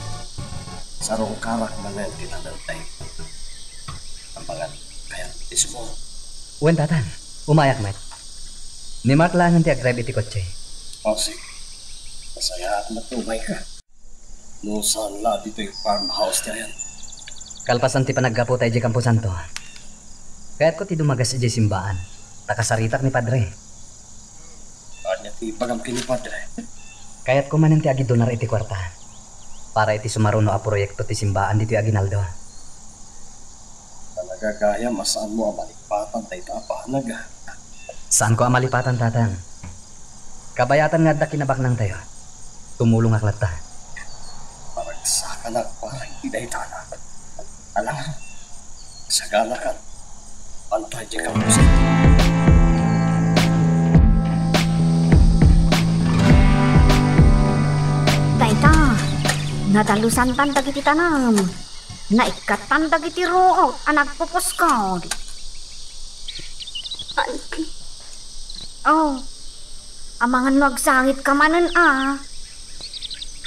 Sarungkarak manen ti tanem tayo. Ang pangan kayat isuko. Wen, Tatang. Umayak met. Ni Mark laengen ti agdrive iti kotse. O, sige. Masayaat met no umayka. No saan la ditoy farmhouse ti ayan. Kalpasan ti panaggaputa idiay Camposanto, kayatko ti dumagas idiay simbaan, ta kasaritak ni Padre. Ania ti ibagam ken ni Padre? Kayatko manen ti agidonar iti kuarta para iti sumaruno a proyekto ti simbaan ditoy Aguinaldo. Panagagayam a saanmo a malipatan dayta a banag, a. Saanko a malipatan, Tatang. Kabayatan nga adda kinabaknangtayo. Tumulongak latta. Paragsakanak para iti daytana. Ala, saganakan. Pantay ti kampusan. Dayta, nadalusantan dagiti tanem. Naikkattan dagiti ruot a nagpupuskod. Auntie. Oh, amangan no agsangitka manen a.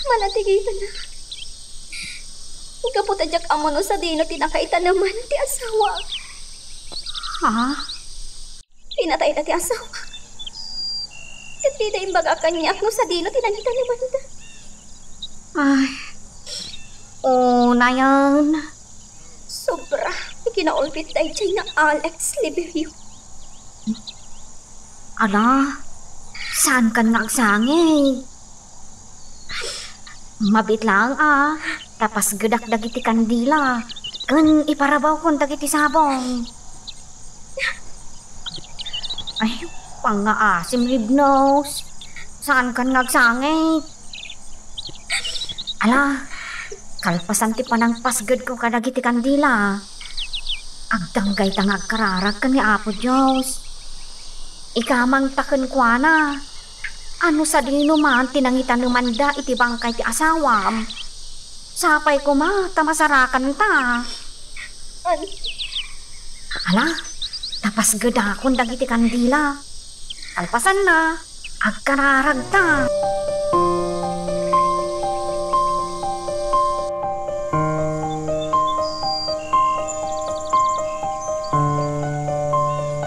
Manatigita na. Gapu ta diak ammo no sadino ti nakaitaneman ti asawa. Ha? Pinatayda ti asawa. Ket dida imbaga kaniak no sadino ti nangitanemanda. Ay, unayen. Sobra ti kinaulbit daydiay nga Alex Liberio. Ala, saankan nga agsangit? Mabiit laeng a, ta pasgedak dagiti kandila, ken iparabawkon dagiti sabong. Ay, pangngaasim, Libnos. Saankan nga agsangit? Ala, kalpasan ti panangpasgedko kadagiti kandila, agdanggayta nga agkararag ken ni Apo Dios. Ikamangta kenkuana. A no sadino man ti nangitanemanda iti bangkay ti asawam, sapay koma ta masarakanta. Ala, ta pasgedakon dagiti kandila. Kalpasanna, agkararagta.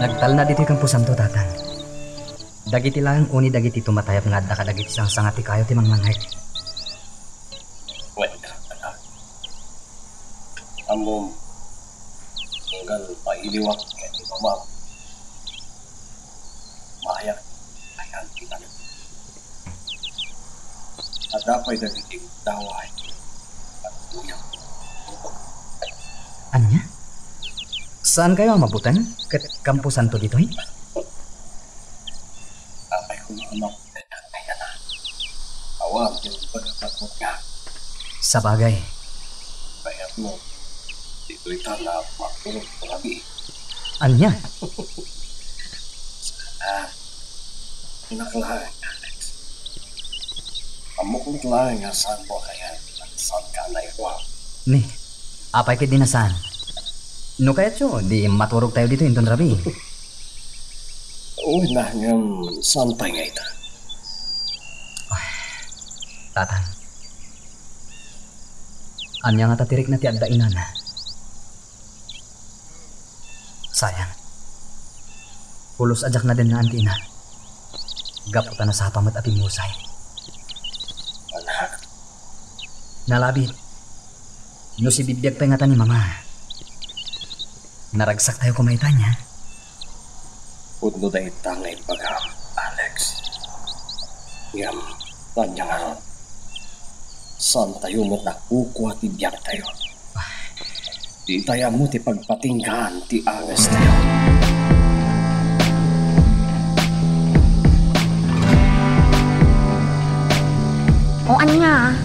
Nagtalna ditoy kamposanto, Tatang. Dagiti laeng uni dagiti tumatayab nga adda kadagiti sangsanga ti kayo ti mangmangngeg. Wen, anak. Ammom, unggal pailiwak ken ni mamam. Mayak, ayan ti tanem. Adda pay dagiti daway. Ania? Saan kayo a mabuteng ket kamposanto ditoy? Apay ko nga anak, ay, anak. Awan, di ko pagkakapot nga. Sabagay. Kayat mo, ditoy ta na makulong pagabi. Ania? Ah, anak laeng, Alex. Ammok met laeng nga saan mo kayat, saan ka na ikuha. Ni, apay ket di na saan? No kayatyo, di maturog tayo dito inton rabii. Uy, na, ngem, saan pay nga ita? Ay, Tatang. Ania nga ta ti rikna ti adda inana? Sayang. Pulos a diak nadennaan ti ina. Gapu ta nasapa met a pimmusay. Anak. Nalabit. No sibibiag pay ngata ni Mama. Naragsak tayo koma ita, nia? Pudno dayta nga imbagam, Alex. Ngem, ania nga, saan tayo met a kukua ti biag tayo? Di tayo ammo ti pagpatinggaan ti anges tayo. O ania,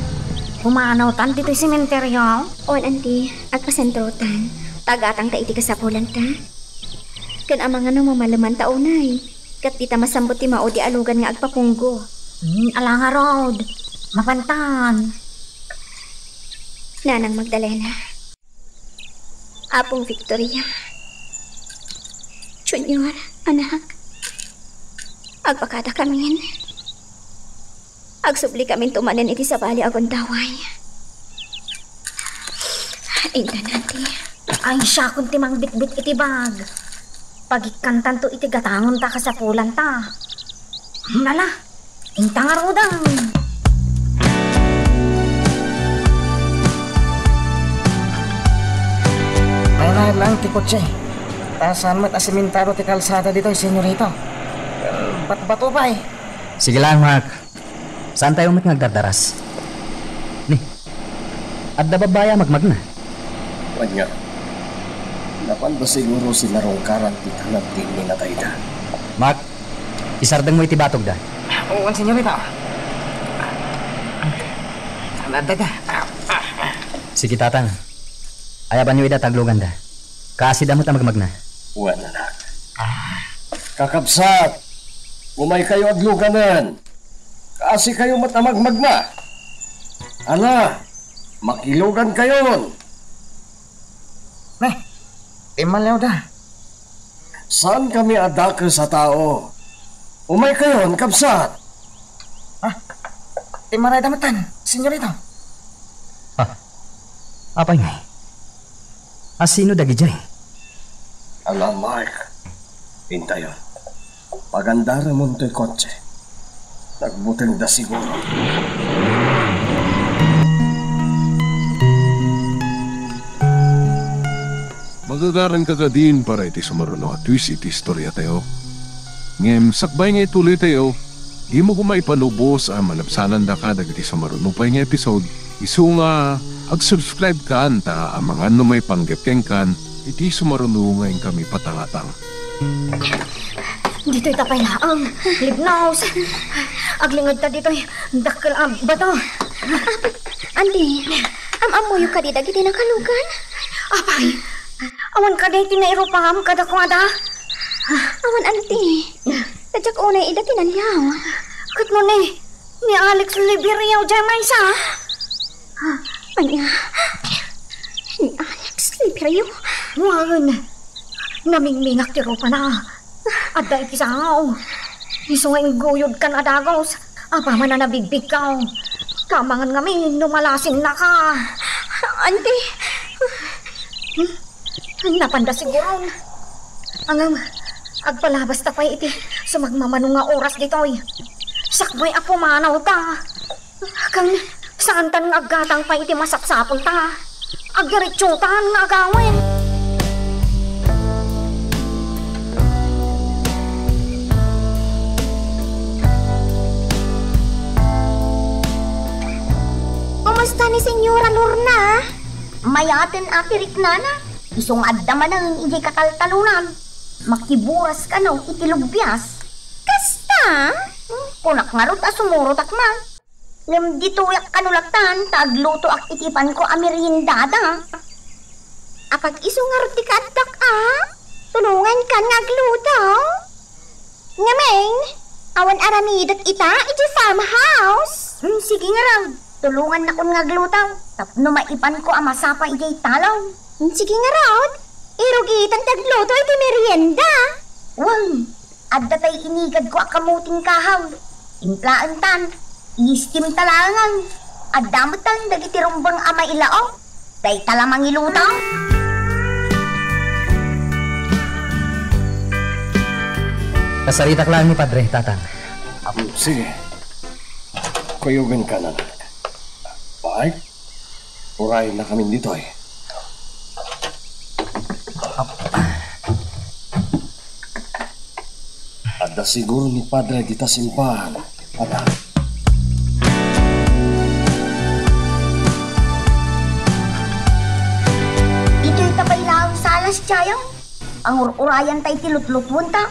pumanawtan ditoy sementeryo? On, anti, agpasentrotan. Tagatang ta iti kasapulanta. Ken amangan no mamaleman ta unay, ket dita masambut ti maudi a lugan nga agpapunggo. Hmm, ala ngarud. Mapantan. Nanang Magdalena, Apong Victoria, Junior, anak, agbakadakamin. Agsubli kamin tumanen iti sabali a gundaway. Intananti. Ay, siakon ti mangbitbit iti bag. Pagikkantanto iti gatangon ta kasapulanta. Nala, inta ngaruden. Nailahad lang ti kotse. Ta saan met a simentado ti kalsada ditoy, senyorita. Batbato pay. Sige lang, Mark. Saantayo met nga agdardaras? Ni, adda babbai a magmagna. Wen nga, napanda siguro sinarungkaran ti tanag ti inminatayda. Mark, isardengmo iti batogda. Oo, senyorita. Adda da. Sige, Tatang. Ayabanyo ida ta agluganda. Kaasida met a magmagna. Wen, anak. Kakabsat, umaykayo agluganen. Kaasikayo met a magmagna. Ala, makilugankayon. Ne, immaliwda. Saankami a dakes a tao. Umaykayon, kabsat. Ha? Immarayda metten, senyorita. Ha? Apay ngay? A sino dagidiay? Ala, Mark. Intayon. Pagandaramon toy kotse. Nagbutengda siguro. Magagaranka kadin para iti sumaruno a twist iti istoriatayo. Ngem sakbay nga ituloytayo, dimo koma ipalubos a malabsanandaka dagiti sumaruno pay nga episode, isu nga ag-subscribe kan ta amangan no maipanggep kenkan iti sumaruno nga inkami patangatang. Ditoy ta pay laeng, libnos. Aglingedta ditoy dakkel a bato. Anti, am-ammoyo kadi dagiti nakalugan? Apay, awan kadi ti nairupam kadakuada? Awan, anti. Ta diak unay ida tinaliaw. Ket no ni, ni Alex Liberio diay maysa? Ania? Ni Alex Liberio? Wen, namingmingak ti rupana. Adda iti sangaw. Isu nga ingguyodkan a dagus. Apaman a nabigbigkaw. Kamangan ngamin no malasinnaka. Anti. Hmm? Napanda siguron. Ngem, agpalabasta pay iti sumagmamano nga oras ditoy. Sakbay a pumanawta. Ken, saantan nga aggatang pay iti masapsapulta. Agdiretsotan nga agawid. Kumusta ni Senyora Lorna? Mayaten a ti riknana. Isu nga adda manen idiay kataltalonan. Makiburas kano iti lubias. Kasta? Hmm, kunak ngarud a sumurotak man. Ngem ditoyak kano lattan ta aglutoak iti ipanko a meriendada. Apag-isu ngarud ti kaaddak a? Tulongankan nga agluto? Ngamin, awan aramidek ita idiay farmhouse. Hmm, sige ngarud, tulongannakon nga agluto tapno maipanko a masapa idiay talon. Hmm, sige ngarud, irugitan ti agluto iti merienda. Wen, adda tay inigadko a kamuting kahoy. Timplaentan, i-steam ta laengen. Adda metten dagiti rumbeng a mailaok. Dayta la mangiluto. Kasaritak laeng ni Padre, Tatang. Am, sige. Kuyogenka, anak. Ay, urayennakamin ditoy. Adda siguro ni Padre dita simbahan, anak. Ditoy ta pay laeng sala, Tiayo. Pangur-urayan tay ti lutlutuenta.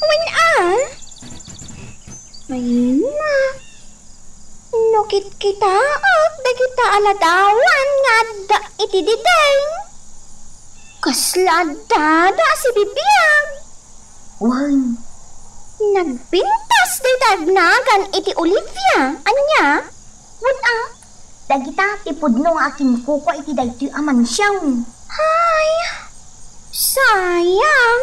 Wen a? Ay na. No kitkitaek dagita a ladawan nga adda iti diding, kasla addada a sibibiag. Wen. Nagpintas dayta agnagan iti Olivia. Ania? Wen a? Dagita ti pudno nga akinkukua iti daytoy a mansion. Ay, sayang.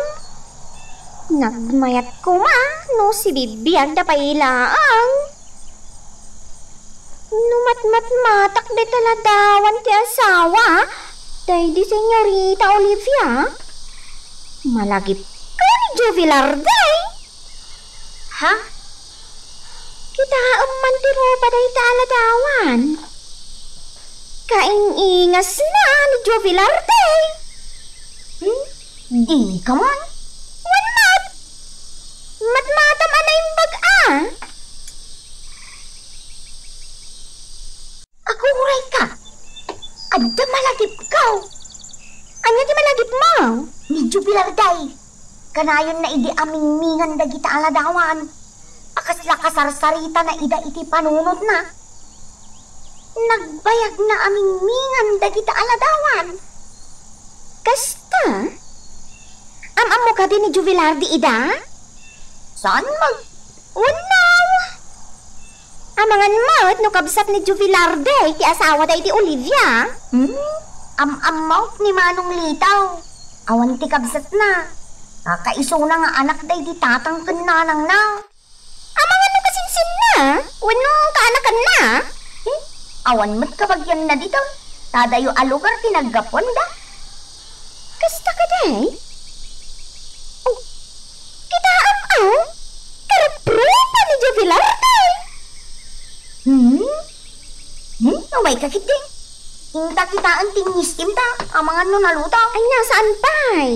Nagmayat koma no sibibiagda pay laeng. No matmatmatak dita ladawan ti asawa, daydi Senyorita Olivia, malagipko ni Joe Velarde. Ha? Kitaem man ti rupa dayta a ladawan. Kaing-ingasna ni Joe Velarde. Hmm? Dika man? Wen met. Matmatam a naimbag a. Agurayka. Adda malagipko. Ania ti malagipmo? Ni Joe Velarde. Kanayonna idi amingmingan dagita a ladawan a kasla kasarsaritana ida iti panunotna. Nagbayagna amingmingan dagita a ladawan. Kasta? Am-ammo kadi ni Joe Velarde ida? Saan man? Unaw! Amangan met no kabsat ni Joe Velarde ti asawada iti Olivia. Hmm? Am-ammok ni Manong Litaw. Awan ti kabsatna. Kakaisuna nga anak daydi tatang ken nanangna. Amangan no kasinsinna wenno kaanakanna. Hmm? Awan met kabagianna dita. Ta adayo a lugar ti naggapuanda. Kasta kadi? Oh, kitaem, aw, karuprupa ni Joe Velarde. Hmm? Hmm? Umayka ketdi. Inta kitaen ti ngistim ta, amangan no naluto. Ay, nasaan pay?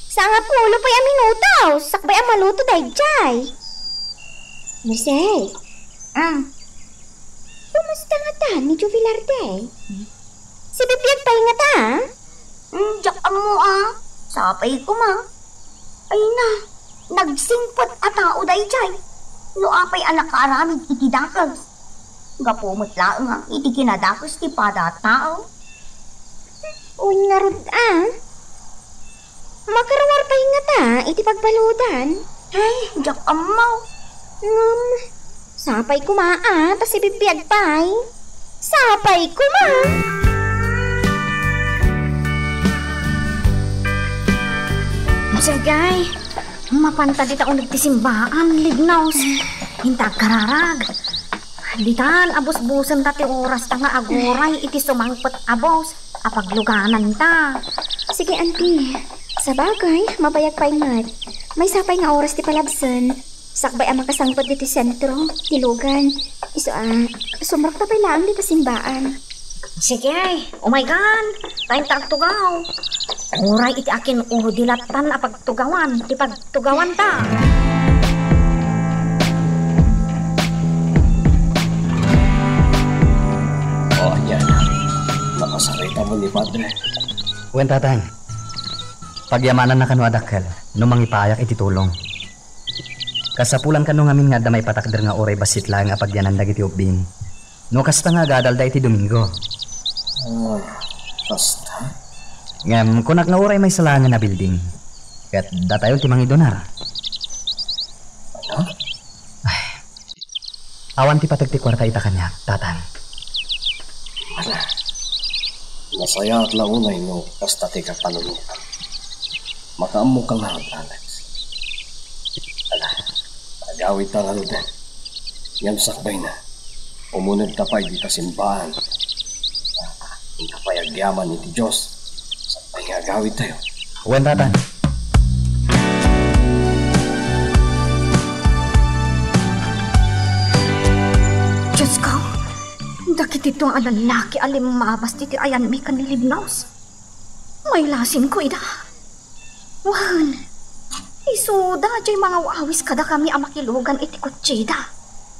Sangapulo pay a minutos, sakbay a maluto daydiay. Jose. Ah. Kumusta ngata ni Joe Velarde? Sibibiag pay ngata? Hmm, diak ammo a. Sapay koma. Ay na, nagsingpet a tao daydiay. No apay a nakaaramid iti dakes. Gapu met laeng a iti kinadakes ti pada a tao. Wen ngarud a. Makaruar pay ngata iti pagbaludan. Ay, diak ammo. Ngem, sapay koma a, ta sibibiag pay. Sapay koma. Sige, mapanta dita uneg ti simbaan, Libnos. Inta agkararag. Ditan a busbusenta ti orasta nga aguray iti sumangpet a bus a paglugananta. Sige, Auntie. Sabagay, mabayag pay met. Maysa pay nga oras ti palabsen. Sakbay a makasangpet ditoy sentro ti lugan. Isu a, sumrekta pay laeng dita simbaan. Sige, umaykan. Time ta agtugaw. Uray iti akin-udi lattan a pagtugawan ti pagtugawanta. O, ania. Nakasarita mo ni Padre. Wen, Tatang. Pagyamananna kano a dakkel no mangipayak iti tulong. Kasapulan kano ngamin nga adda maipatakder nga uray bassit laeng a pagyanan dagiti ubbing. No kasta nga agadalda iti Domingo. Ah, kasta? Ngem kunak nga uray maysa laengen a building. Ket datayon ti mangidunar. Ano? Ay. Awan ti pateg ti kuarta ita kaniak, Tatang. Ala, nasayaat la unay no kasta ti kapanunot. Makaammoka ngarud, Alex. Ala, agawidta ngarud. Ngem sakbayna, umunegta pay dita simbaan. Inka pay agyaman iti Dios, sakbay nga agawidtayo. Wen, Tatang. Diosko, dagiti dua a lallaki a limmabas ditoy ayanmi ken ni Libnos. Mailasinko ida. Wen, isuda diay mangawawis kadakami a makilugan iti kotsida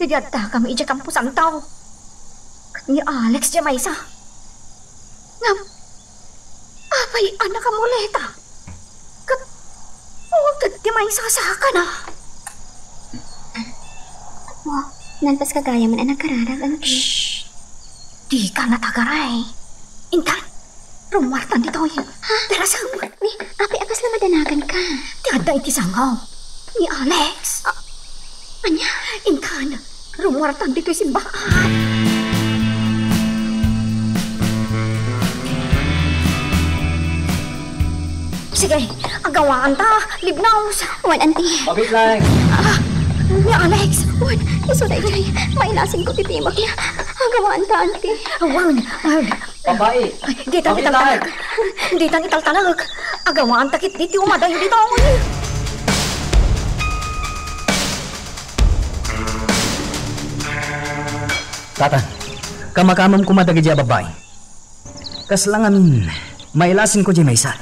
idi addakami idiay kamposanto. Ket ni Alex diay maysa. Ngem, apay a nakamuleta? Ket, ket ti maisasakana? Apo, nalpas ka gayamen a nagkararag, Auntie. Shh! Dika natagaray. Intan, rumuartan ditoy. Ha? Darasem. Ni, apay a kasla madanagan ka? Ti adda iti sango. Ni Alex. Ah, ania? Intan, rumuartan ditoy simbaan. Sige, agawaan ta, Libnaws. Wen, Auntie. Mabit lang. Ah, ni Alex. Wen, isu daydiay. Mailasin ko ti timek. Agawaan ta, Auntie. Wen, Wen. Babai. Ditan italtalek. Ditan italtalek. Agawaan ta ketdi ti umadayo ditoy. Tatang, kamakamem koma dagiti a babbai. Kasla ngamin, mailasinko diay maysa.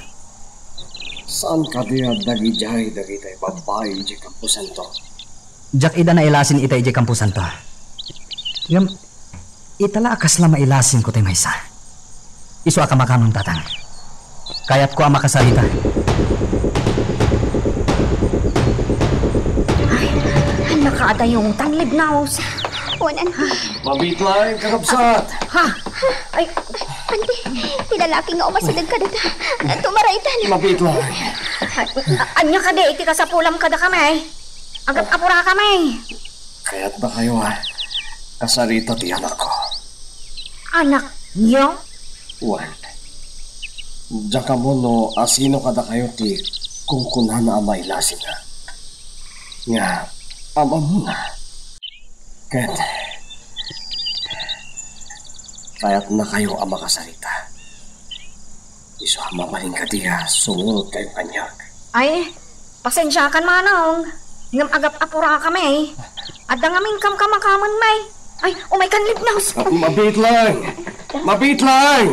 Saan kadi a dagidiay dagiti babbai idiay kamposanto? Diak ida nailasin ita idiay kamposanto. Ngem, ita la a kasla mailasinko ti maysa. Isu a kamakamem, Tatang. Kayatko a makasarita. Ay, nakaadayotan, Libnaws. Wen, Auntie. Mabit lang, kakabsat. Ha? Ay, Auntie, ti lalaki nga umasideg kadata. Tumaraytan. Mabit lang. Ania kadi iti kasapulam kadakami? Agap-apurakami. Kayatnakayo a kasarita ti anakko. Anakyo? Wen, diak ammo no asino kadakayo ti kunkunana a mailasinna. Nga, am-ammona. Ket, kayatnakayo a makasarita. Isu a mabalin kadi a sumurotkayo kaniak. Ay, pasensiakan, Manong. Ngem agap-apurakami. Adda ngamin kamkamakamanmi. Ay, umaykan, Libnaws. Mabit lang! Mabit lang!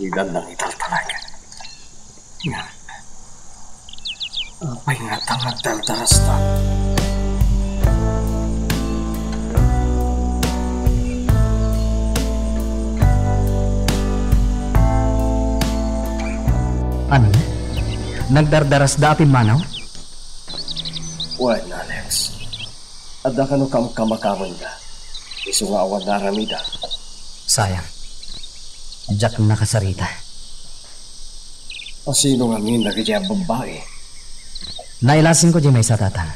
Idan lang italtalek. Nga, apay ngata nga agdardarasda? Ania? Nagdardarasda a pimmanaw? Wen, Alex. Adda kano kamkamakawenda. Isu nga awan nga aramida. Sayang. Diak nakasarita. Asino ngamin dagiti a babbai? Nailasinko diay maysa, Tatang.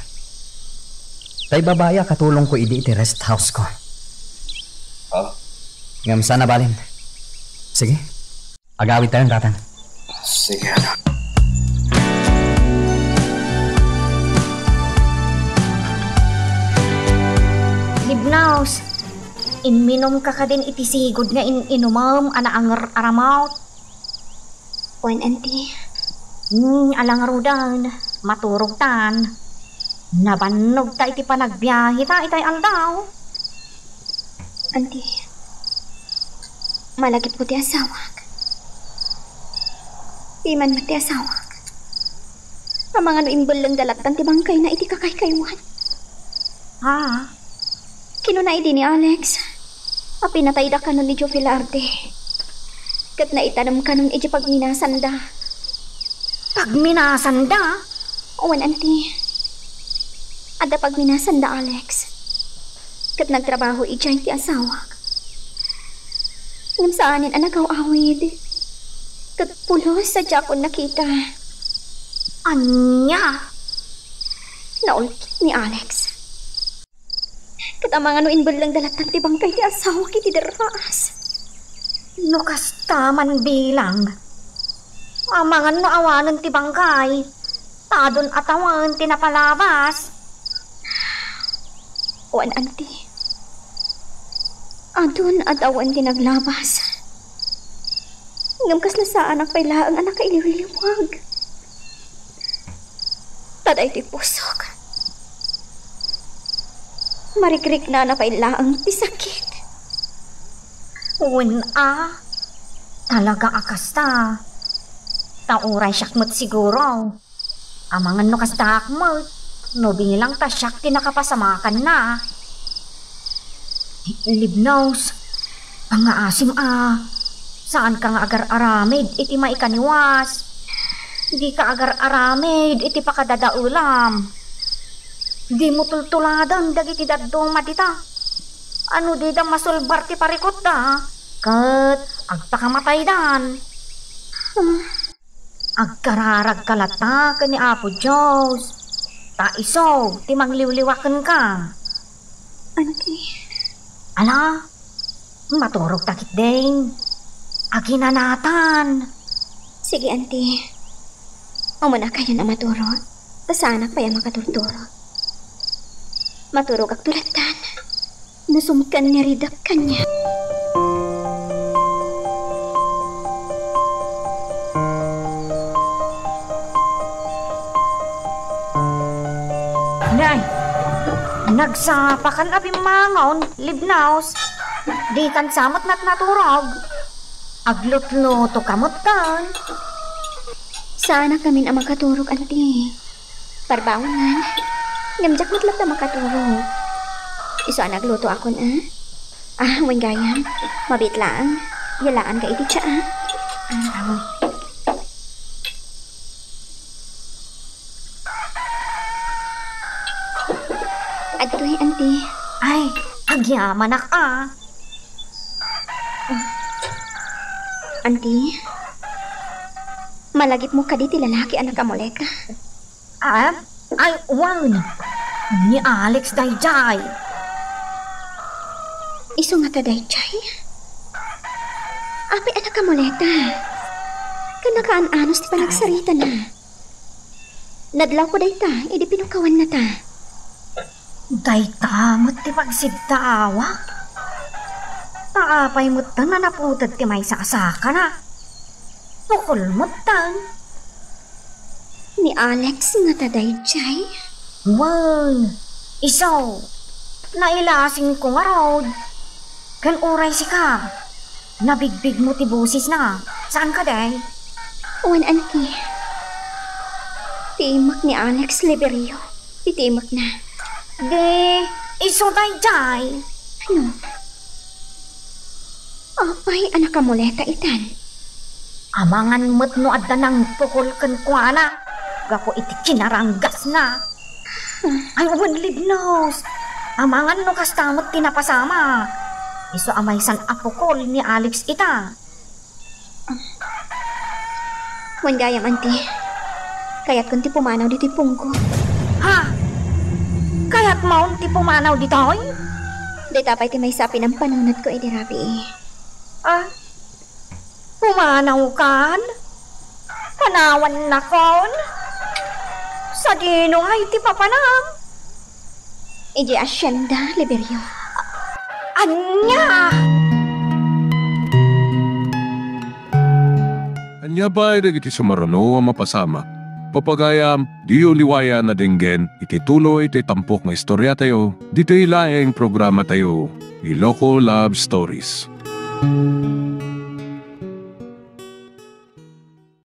Tay babbai a katulongko idi iti rest house ko. Ha? Ngem saan a balin. Sige. Agawidtayon, Tatang. Sige, anak. Libnaws, imminumka kadin iti sigud nga in-inumem a naanger-aramut? Wen, Auntie. Hmm, ala ngaruden, maturogtan. Nabannogta iti panagbiaheta itay aldaw. Auntie, malagipko ti asawak. Piman met ti asawak. Amangan no imbellengda lattan ti bangkayna iti kakaykaywan. Ah. Kinuna idi ni Alex a pinatayda kanon ni Joe Velarde. Ket naitanem kanon idiay pagminasanda. Pagminasanda? Wen, Auntie. Adda pagminasanda, Alex. Ket nagtrabaho idiay ti asawak. Ngem saanen a nagaw-awid. Ket pulos a diakon nakita. Ania? Naulgit ni Alex. Ket amangan no imbellengda lattan ti bangkay ti asawak iti derraas. No kasta man bilang, amangan no awanen ti bangkay, ta adun a tawen ti napalabas. Wen, Auntie. Adun a tawen ti naglabas. Ngem kasla saanak pay laeng a nakailiwliwag. Ta daytoy pusok, marikriknana pay laeng ti sakit. Wen a, talaga a kasta. Ta uray siak met siguro. Amangan no kastaak met, no bilang ta siak ti nakapasamakanna. Libnos, pangngaasim a, saanka nga agar-aramid iti maikaniwas. Dika agar-aramid iti pakadadaelam. Dimo tultuladen dagiti dadduma dita. Ano dida masulbar ti parikutda, ket agpakamataydan. Ah. Agkararagka latta ken ni Apo Dios, ta isu ti mangliwliwa kenka. Auntie. Ala, maturogta ketdin. Aginanatan. Sige, anti. Umunakayon a maturog. Ta saanak pay a makaturturog. Maturogakto lattan. Nusumken ni Ridek kaniak. Nay, nagsapakan a bimmangon, Libnos. Dikan sa met natnaturog. Aglutlutoka metten. Saanakamin a makaturog, anti. Parbaonnan. Ngem diak met latta makaturog. Isu a naglutoakon, a? Ah, wen gayam. Mabiit laeng. Yalaanka iti tsa, a? Ah, aw. Adtoy, anti. Ay, agyamanak, a. Anti, malagipmo kadi ti lalaki a nakamuleta? Ah, ay, wen. Ni Alex daydiay. Isu ngata daydiay? Apay a nakamuleta? Ket nakaan-anos ti panagsaritana. Nadlawko dayta idi pinukawannata. Dayta met ti pagsibtaawak. Ta apay metten a naputed ti maysa a sakana? Pukol metten. Ni Alex ngata daydiay? Wen, isu. Nailasingko ngarud. Ken uray sika, nabigbigmo ti bosesna. Saan kadi? Wen, anti. Timek ni Alex Liberio. Ti timekna. Di, isu daydiay. Ano? Apay a nakamuleta itan? Amangan met no adda nangpukol kenkuana gapu iti kinaranggasna. Ay, wen, Libnos. Amangan no kasta met ti napasama. Isu a maysan a pukol ni Alex ita. Wen gayam, anti. Kayatkon ti pumanaw ditoy pungko. Ha? Kayatmon ti pumanaw ditoy? Dayta pay ti maysa a pinampanunotko idi rabii. Ah? Pumanawkan? Panawannakon? Sadino ngay ti papanam? Idiay asienda, Liberio. Ania? Ania pay dagiti sumaruno a mapasamak? Papagayam, diyo liwayan a denggen iti tuloy ti tampok nga istoriatayo, ditoy laeng programatayo, Iloko Love Stories.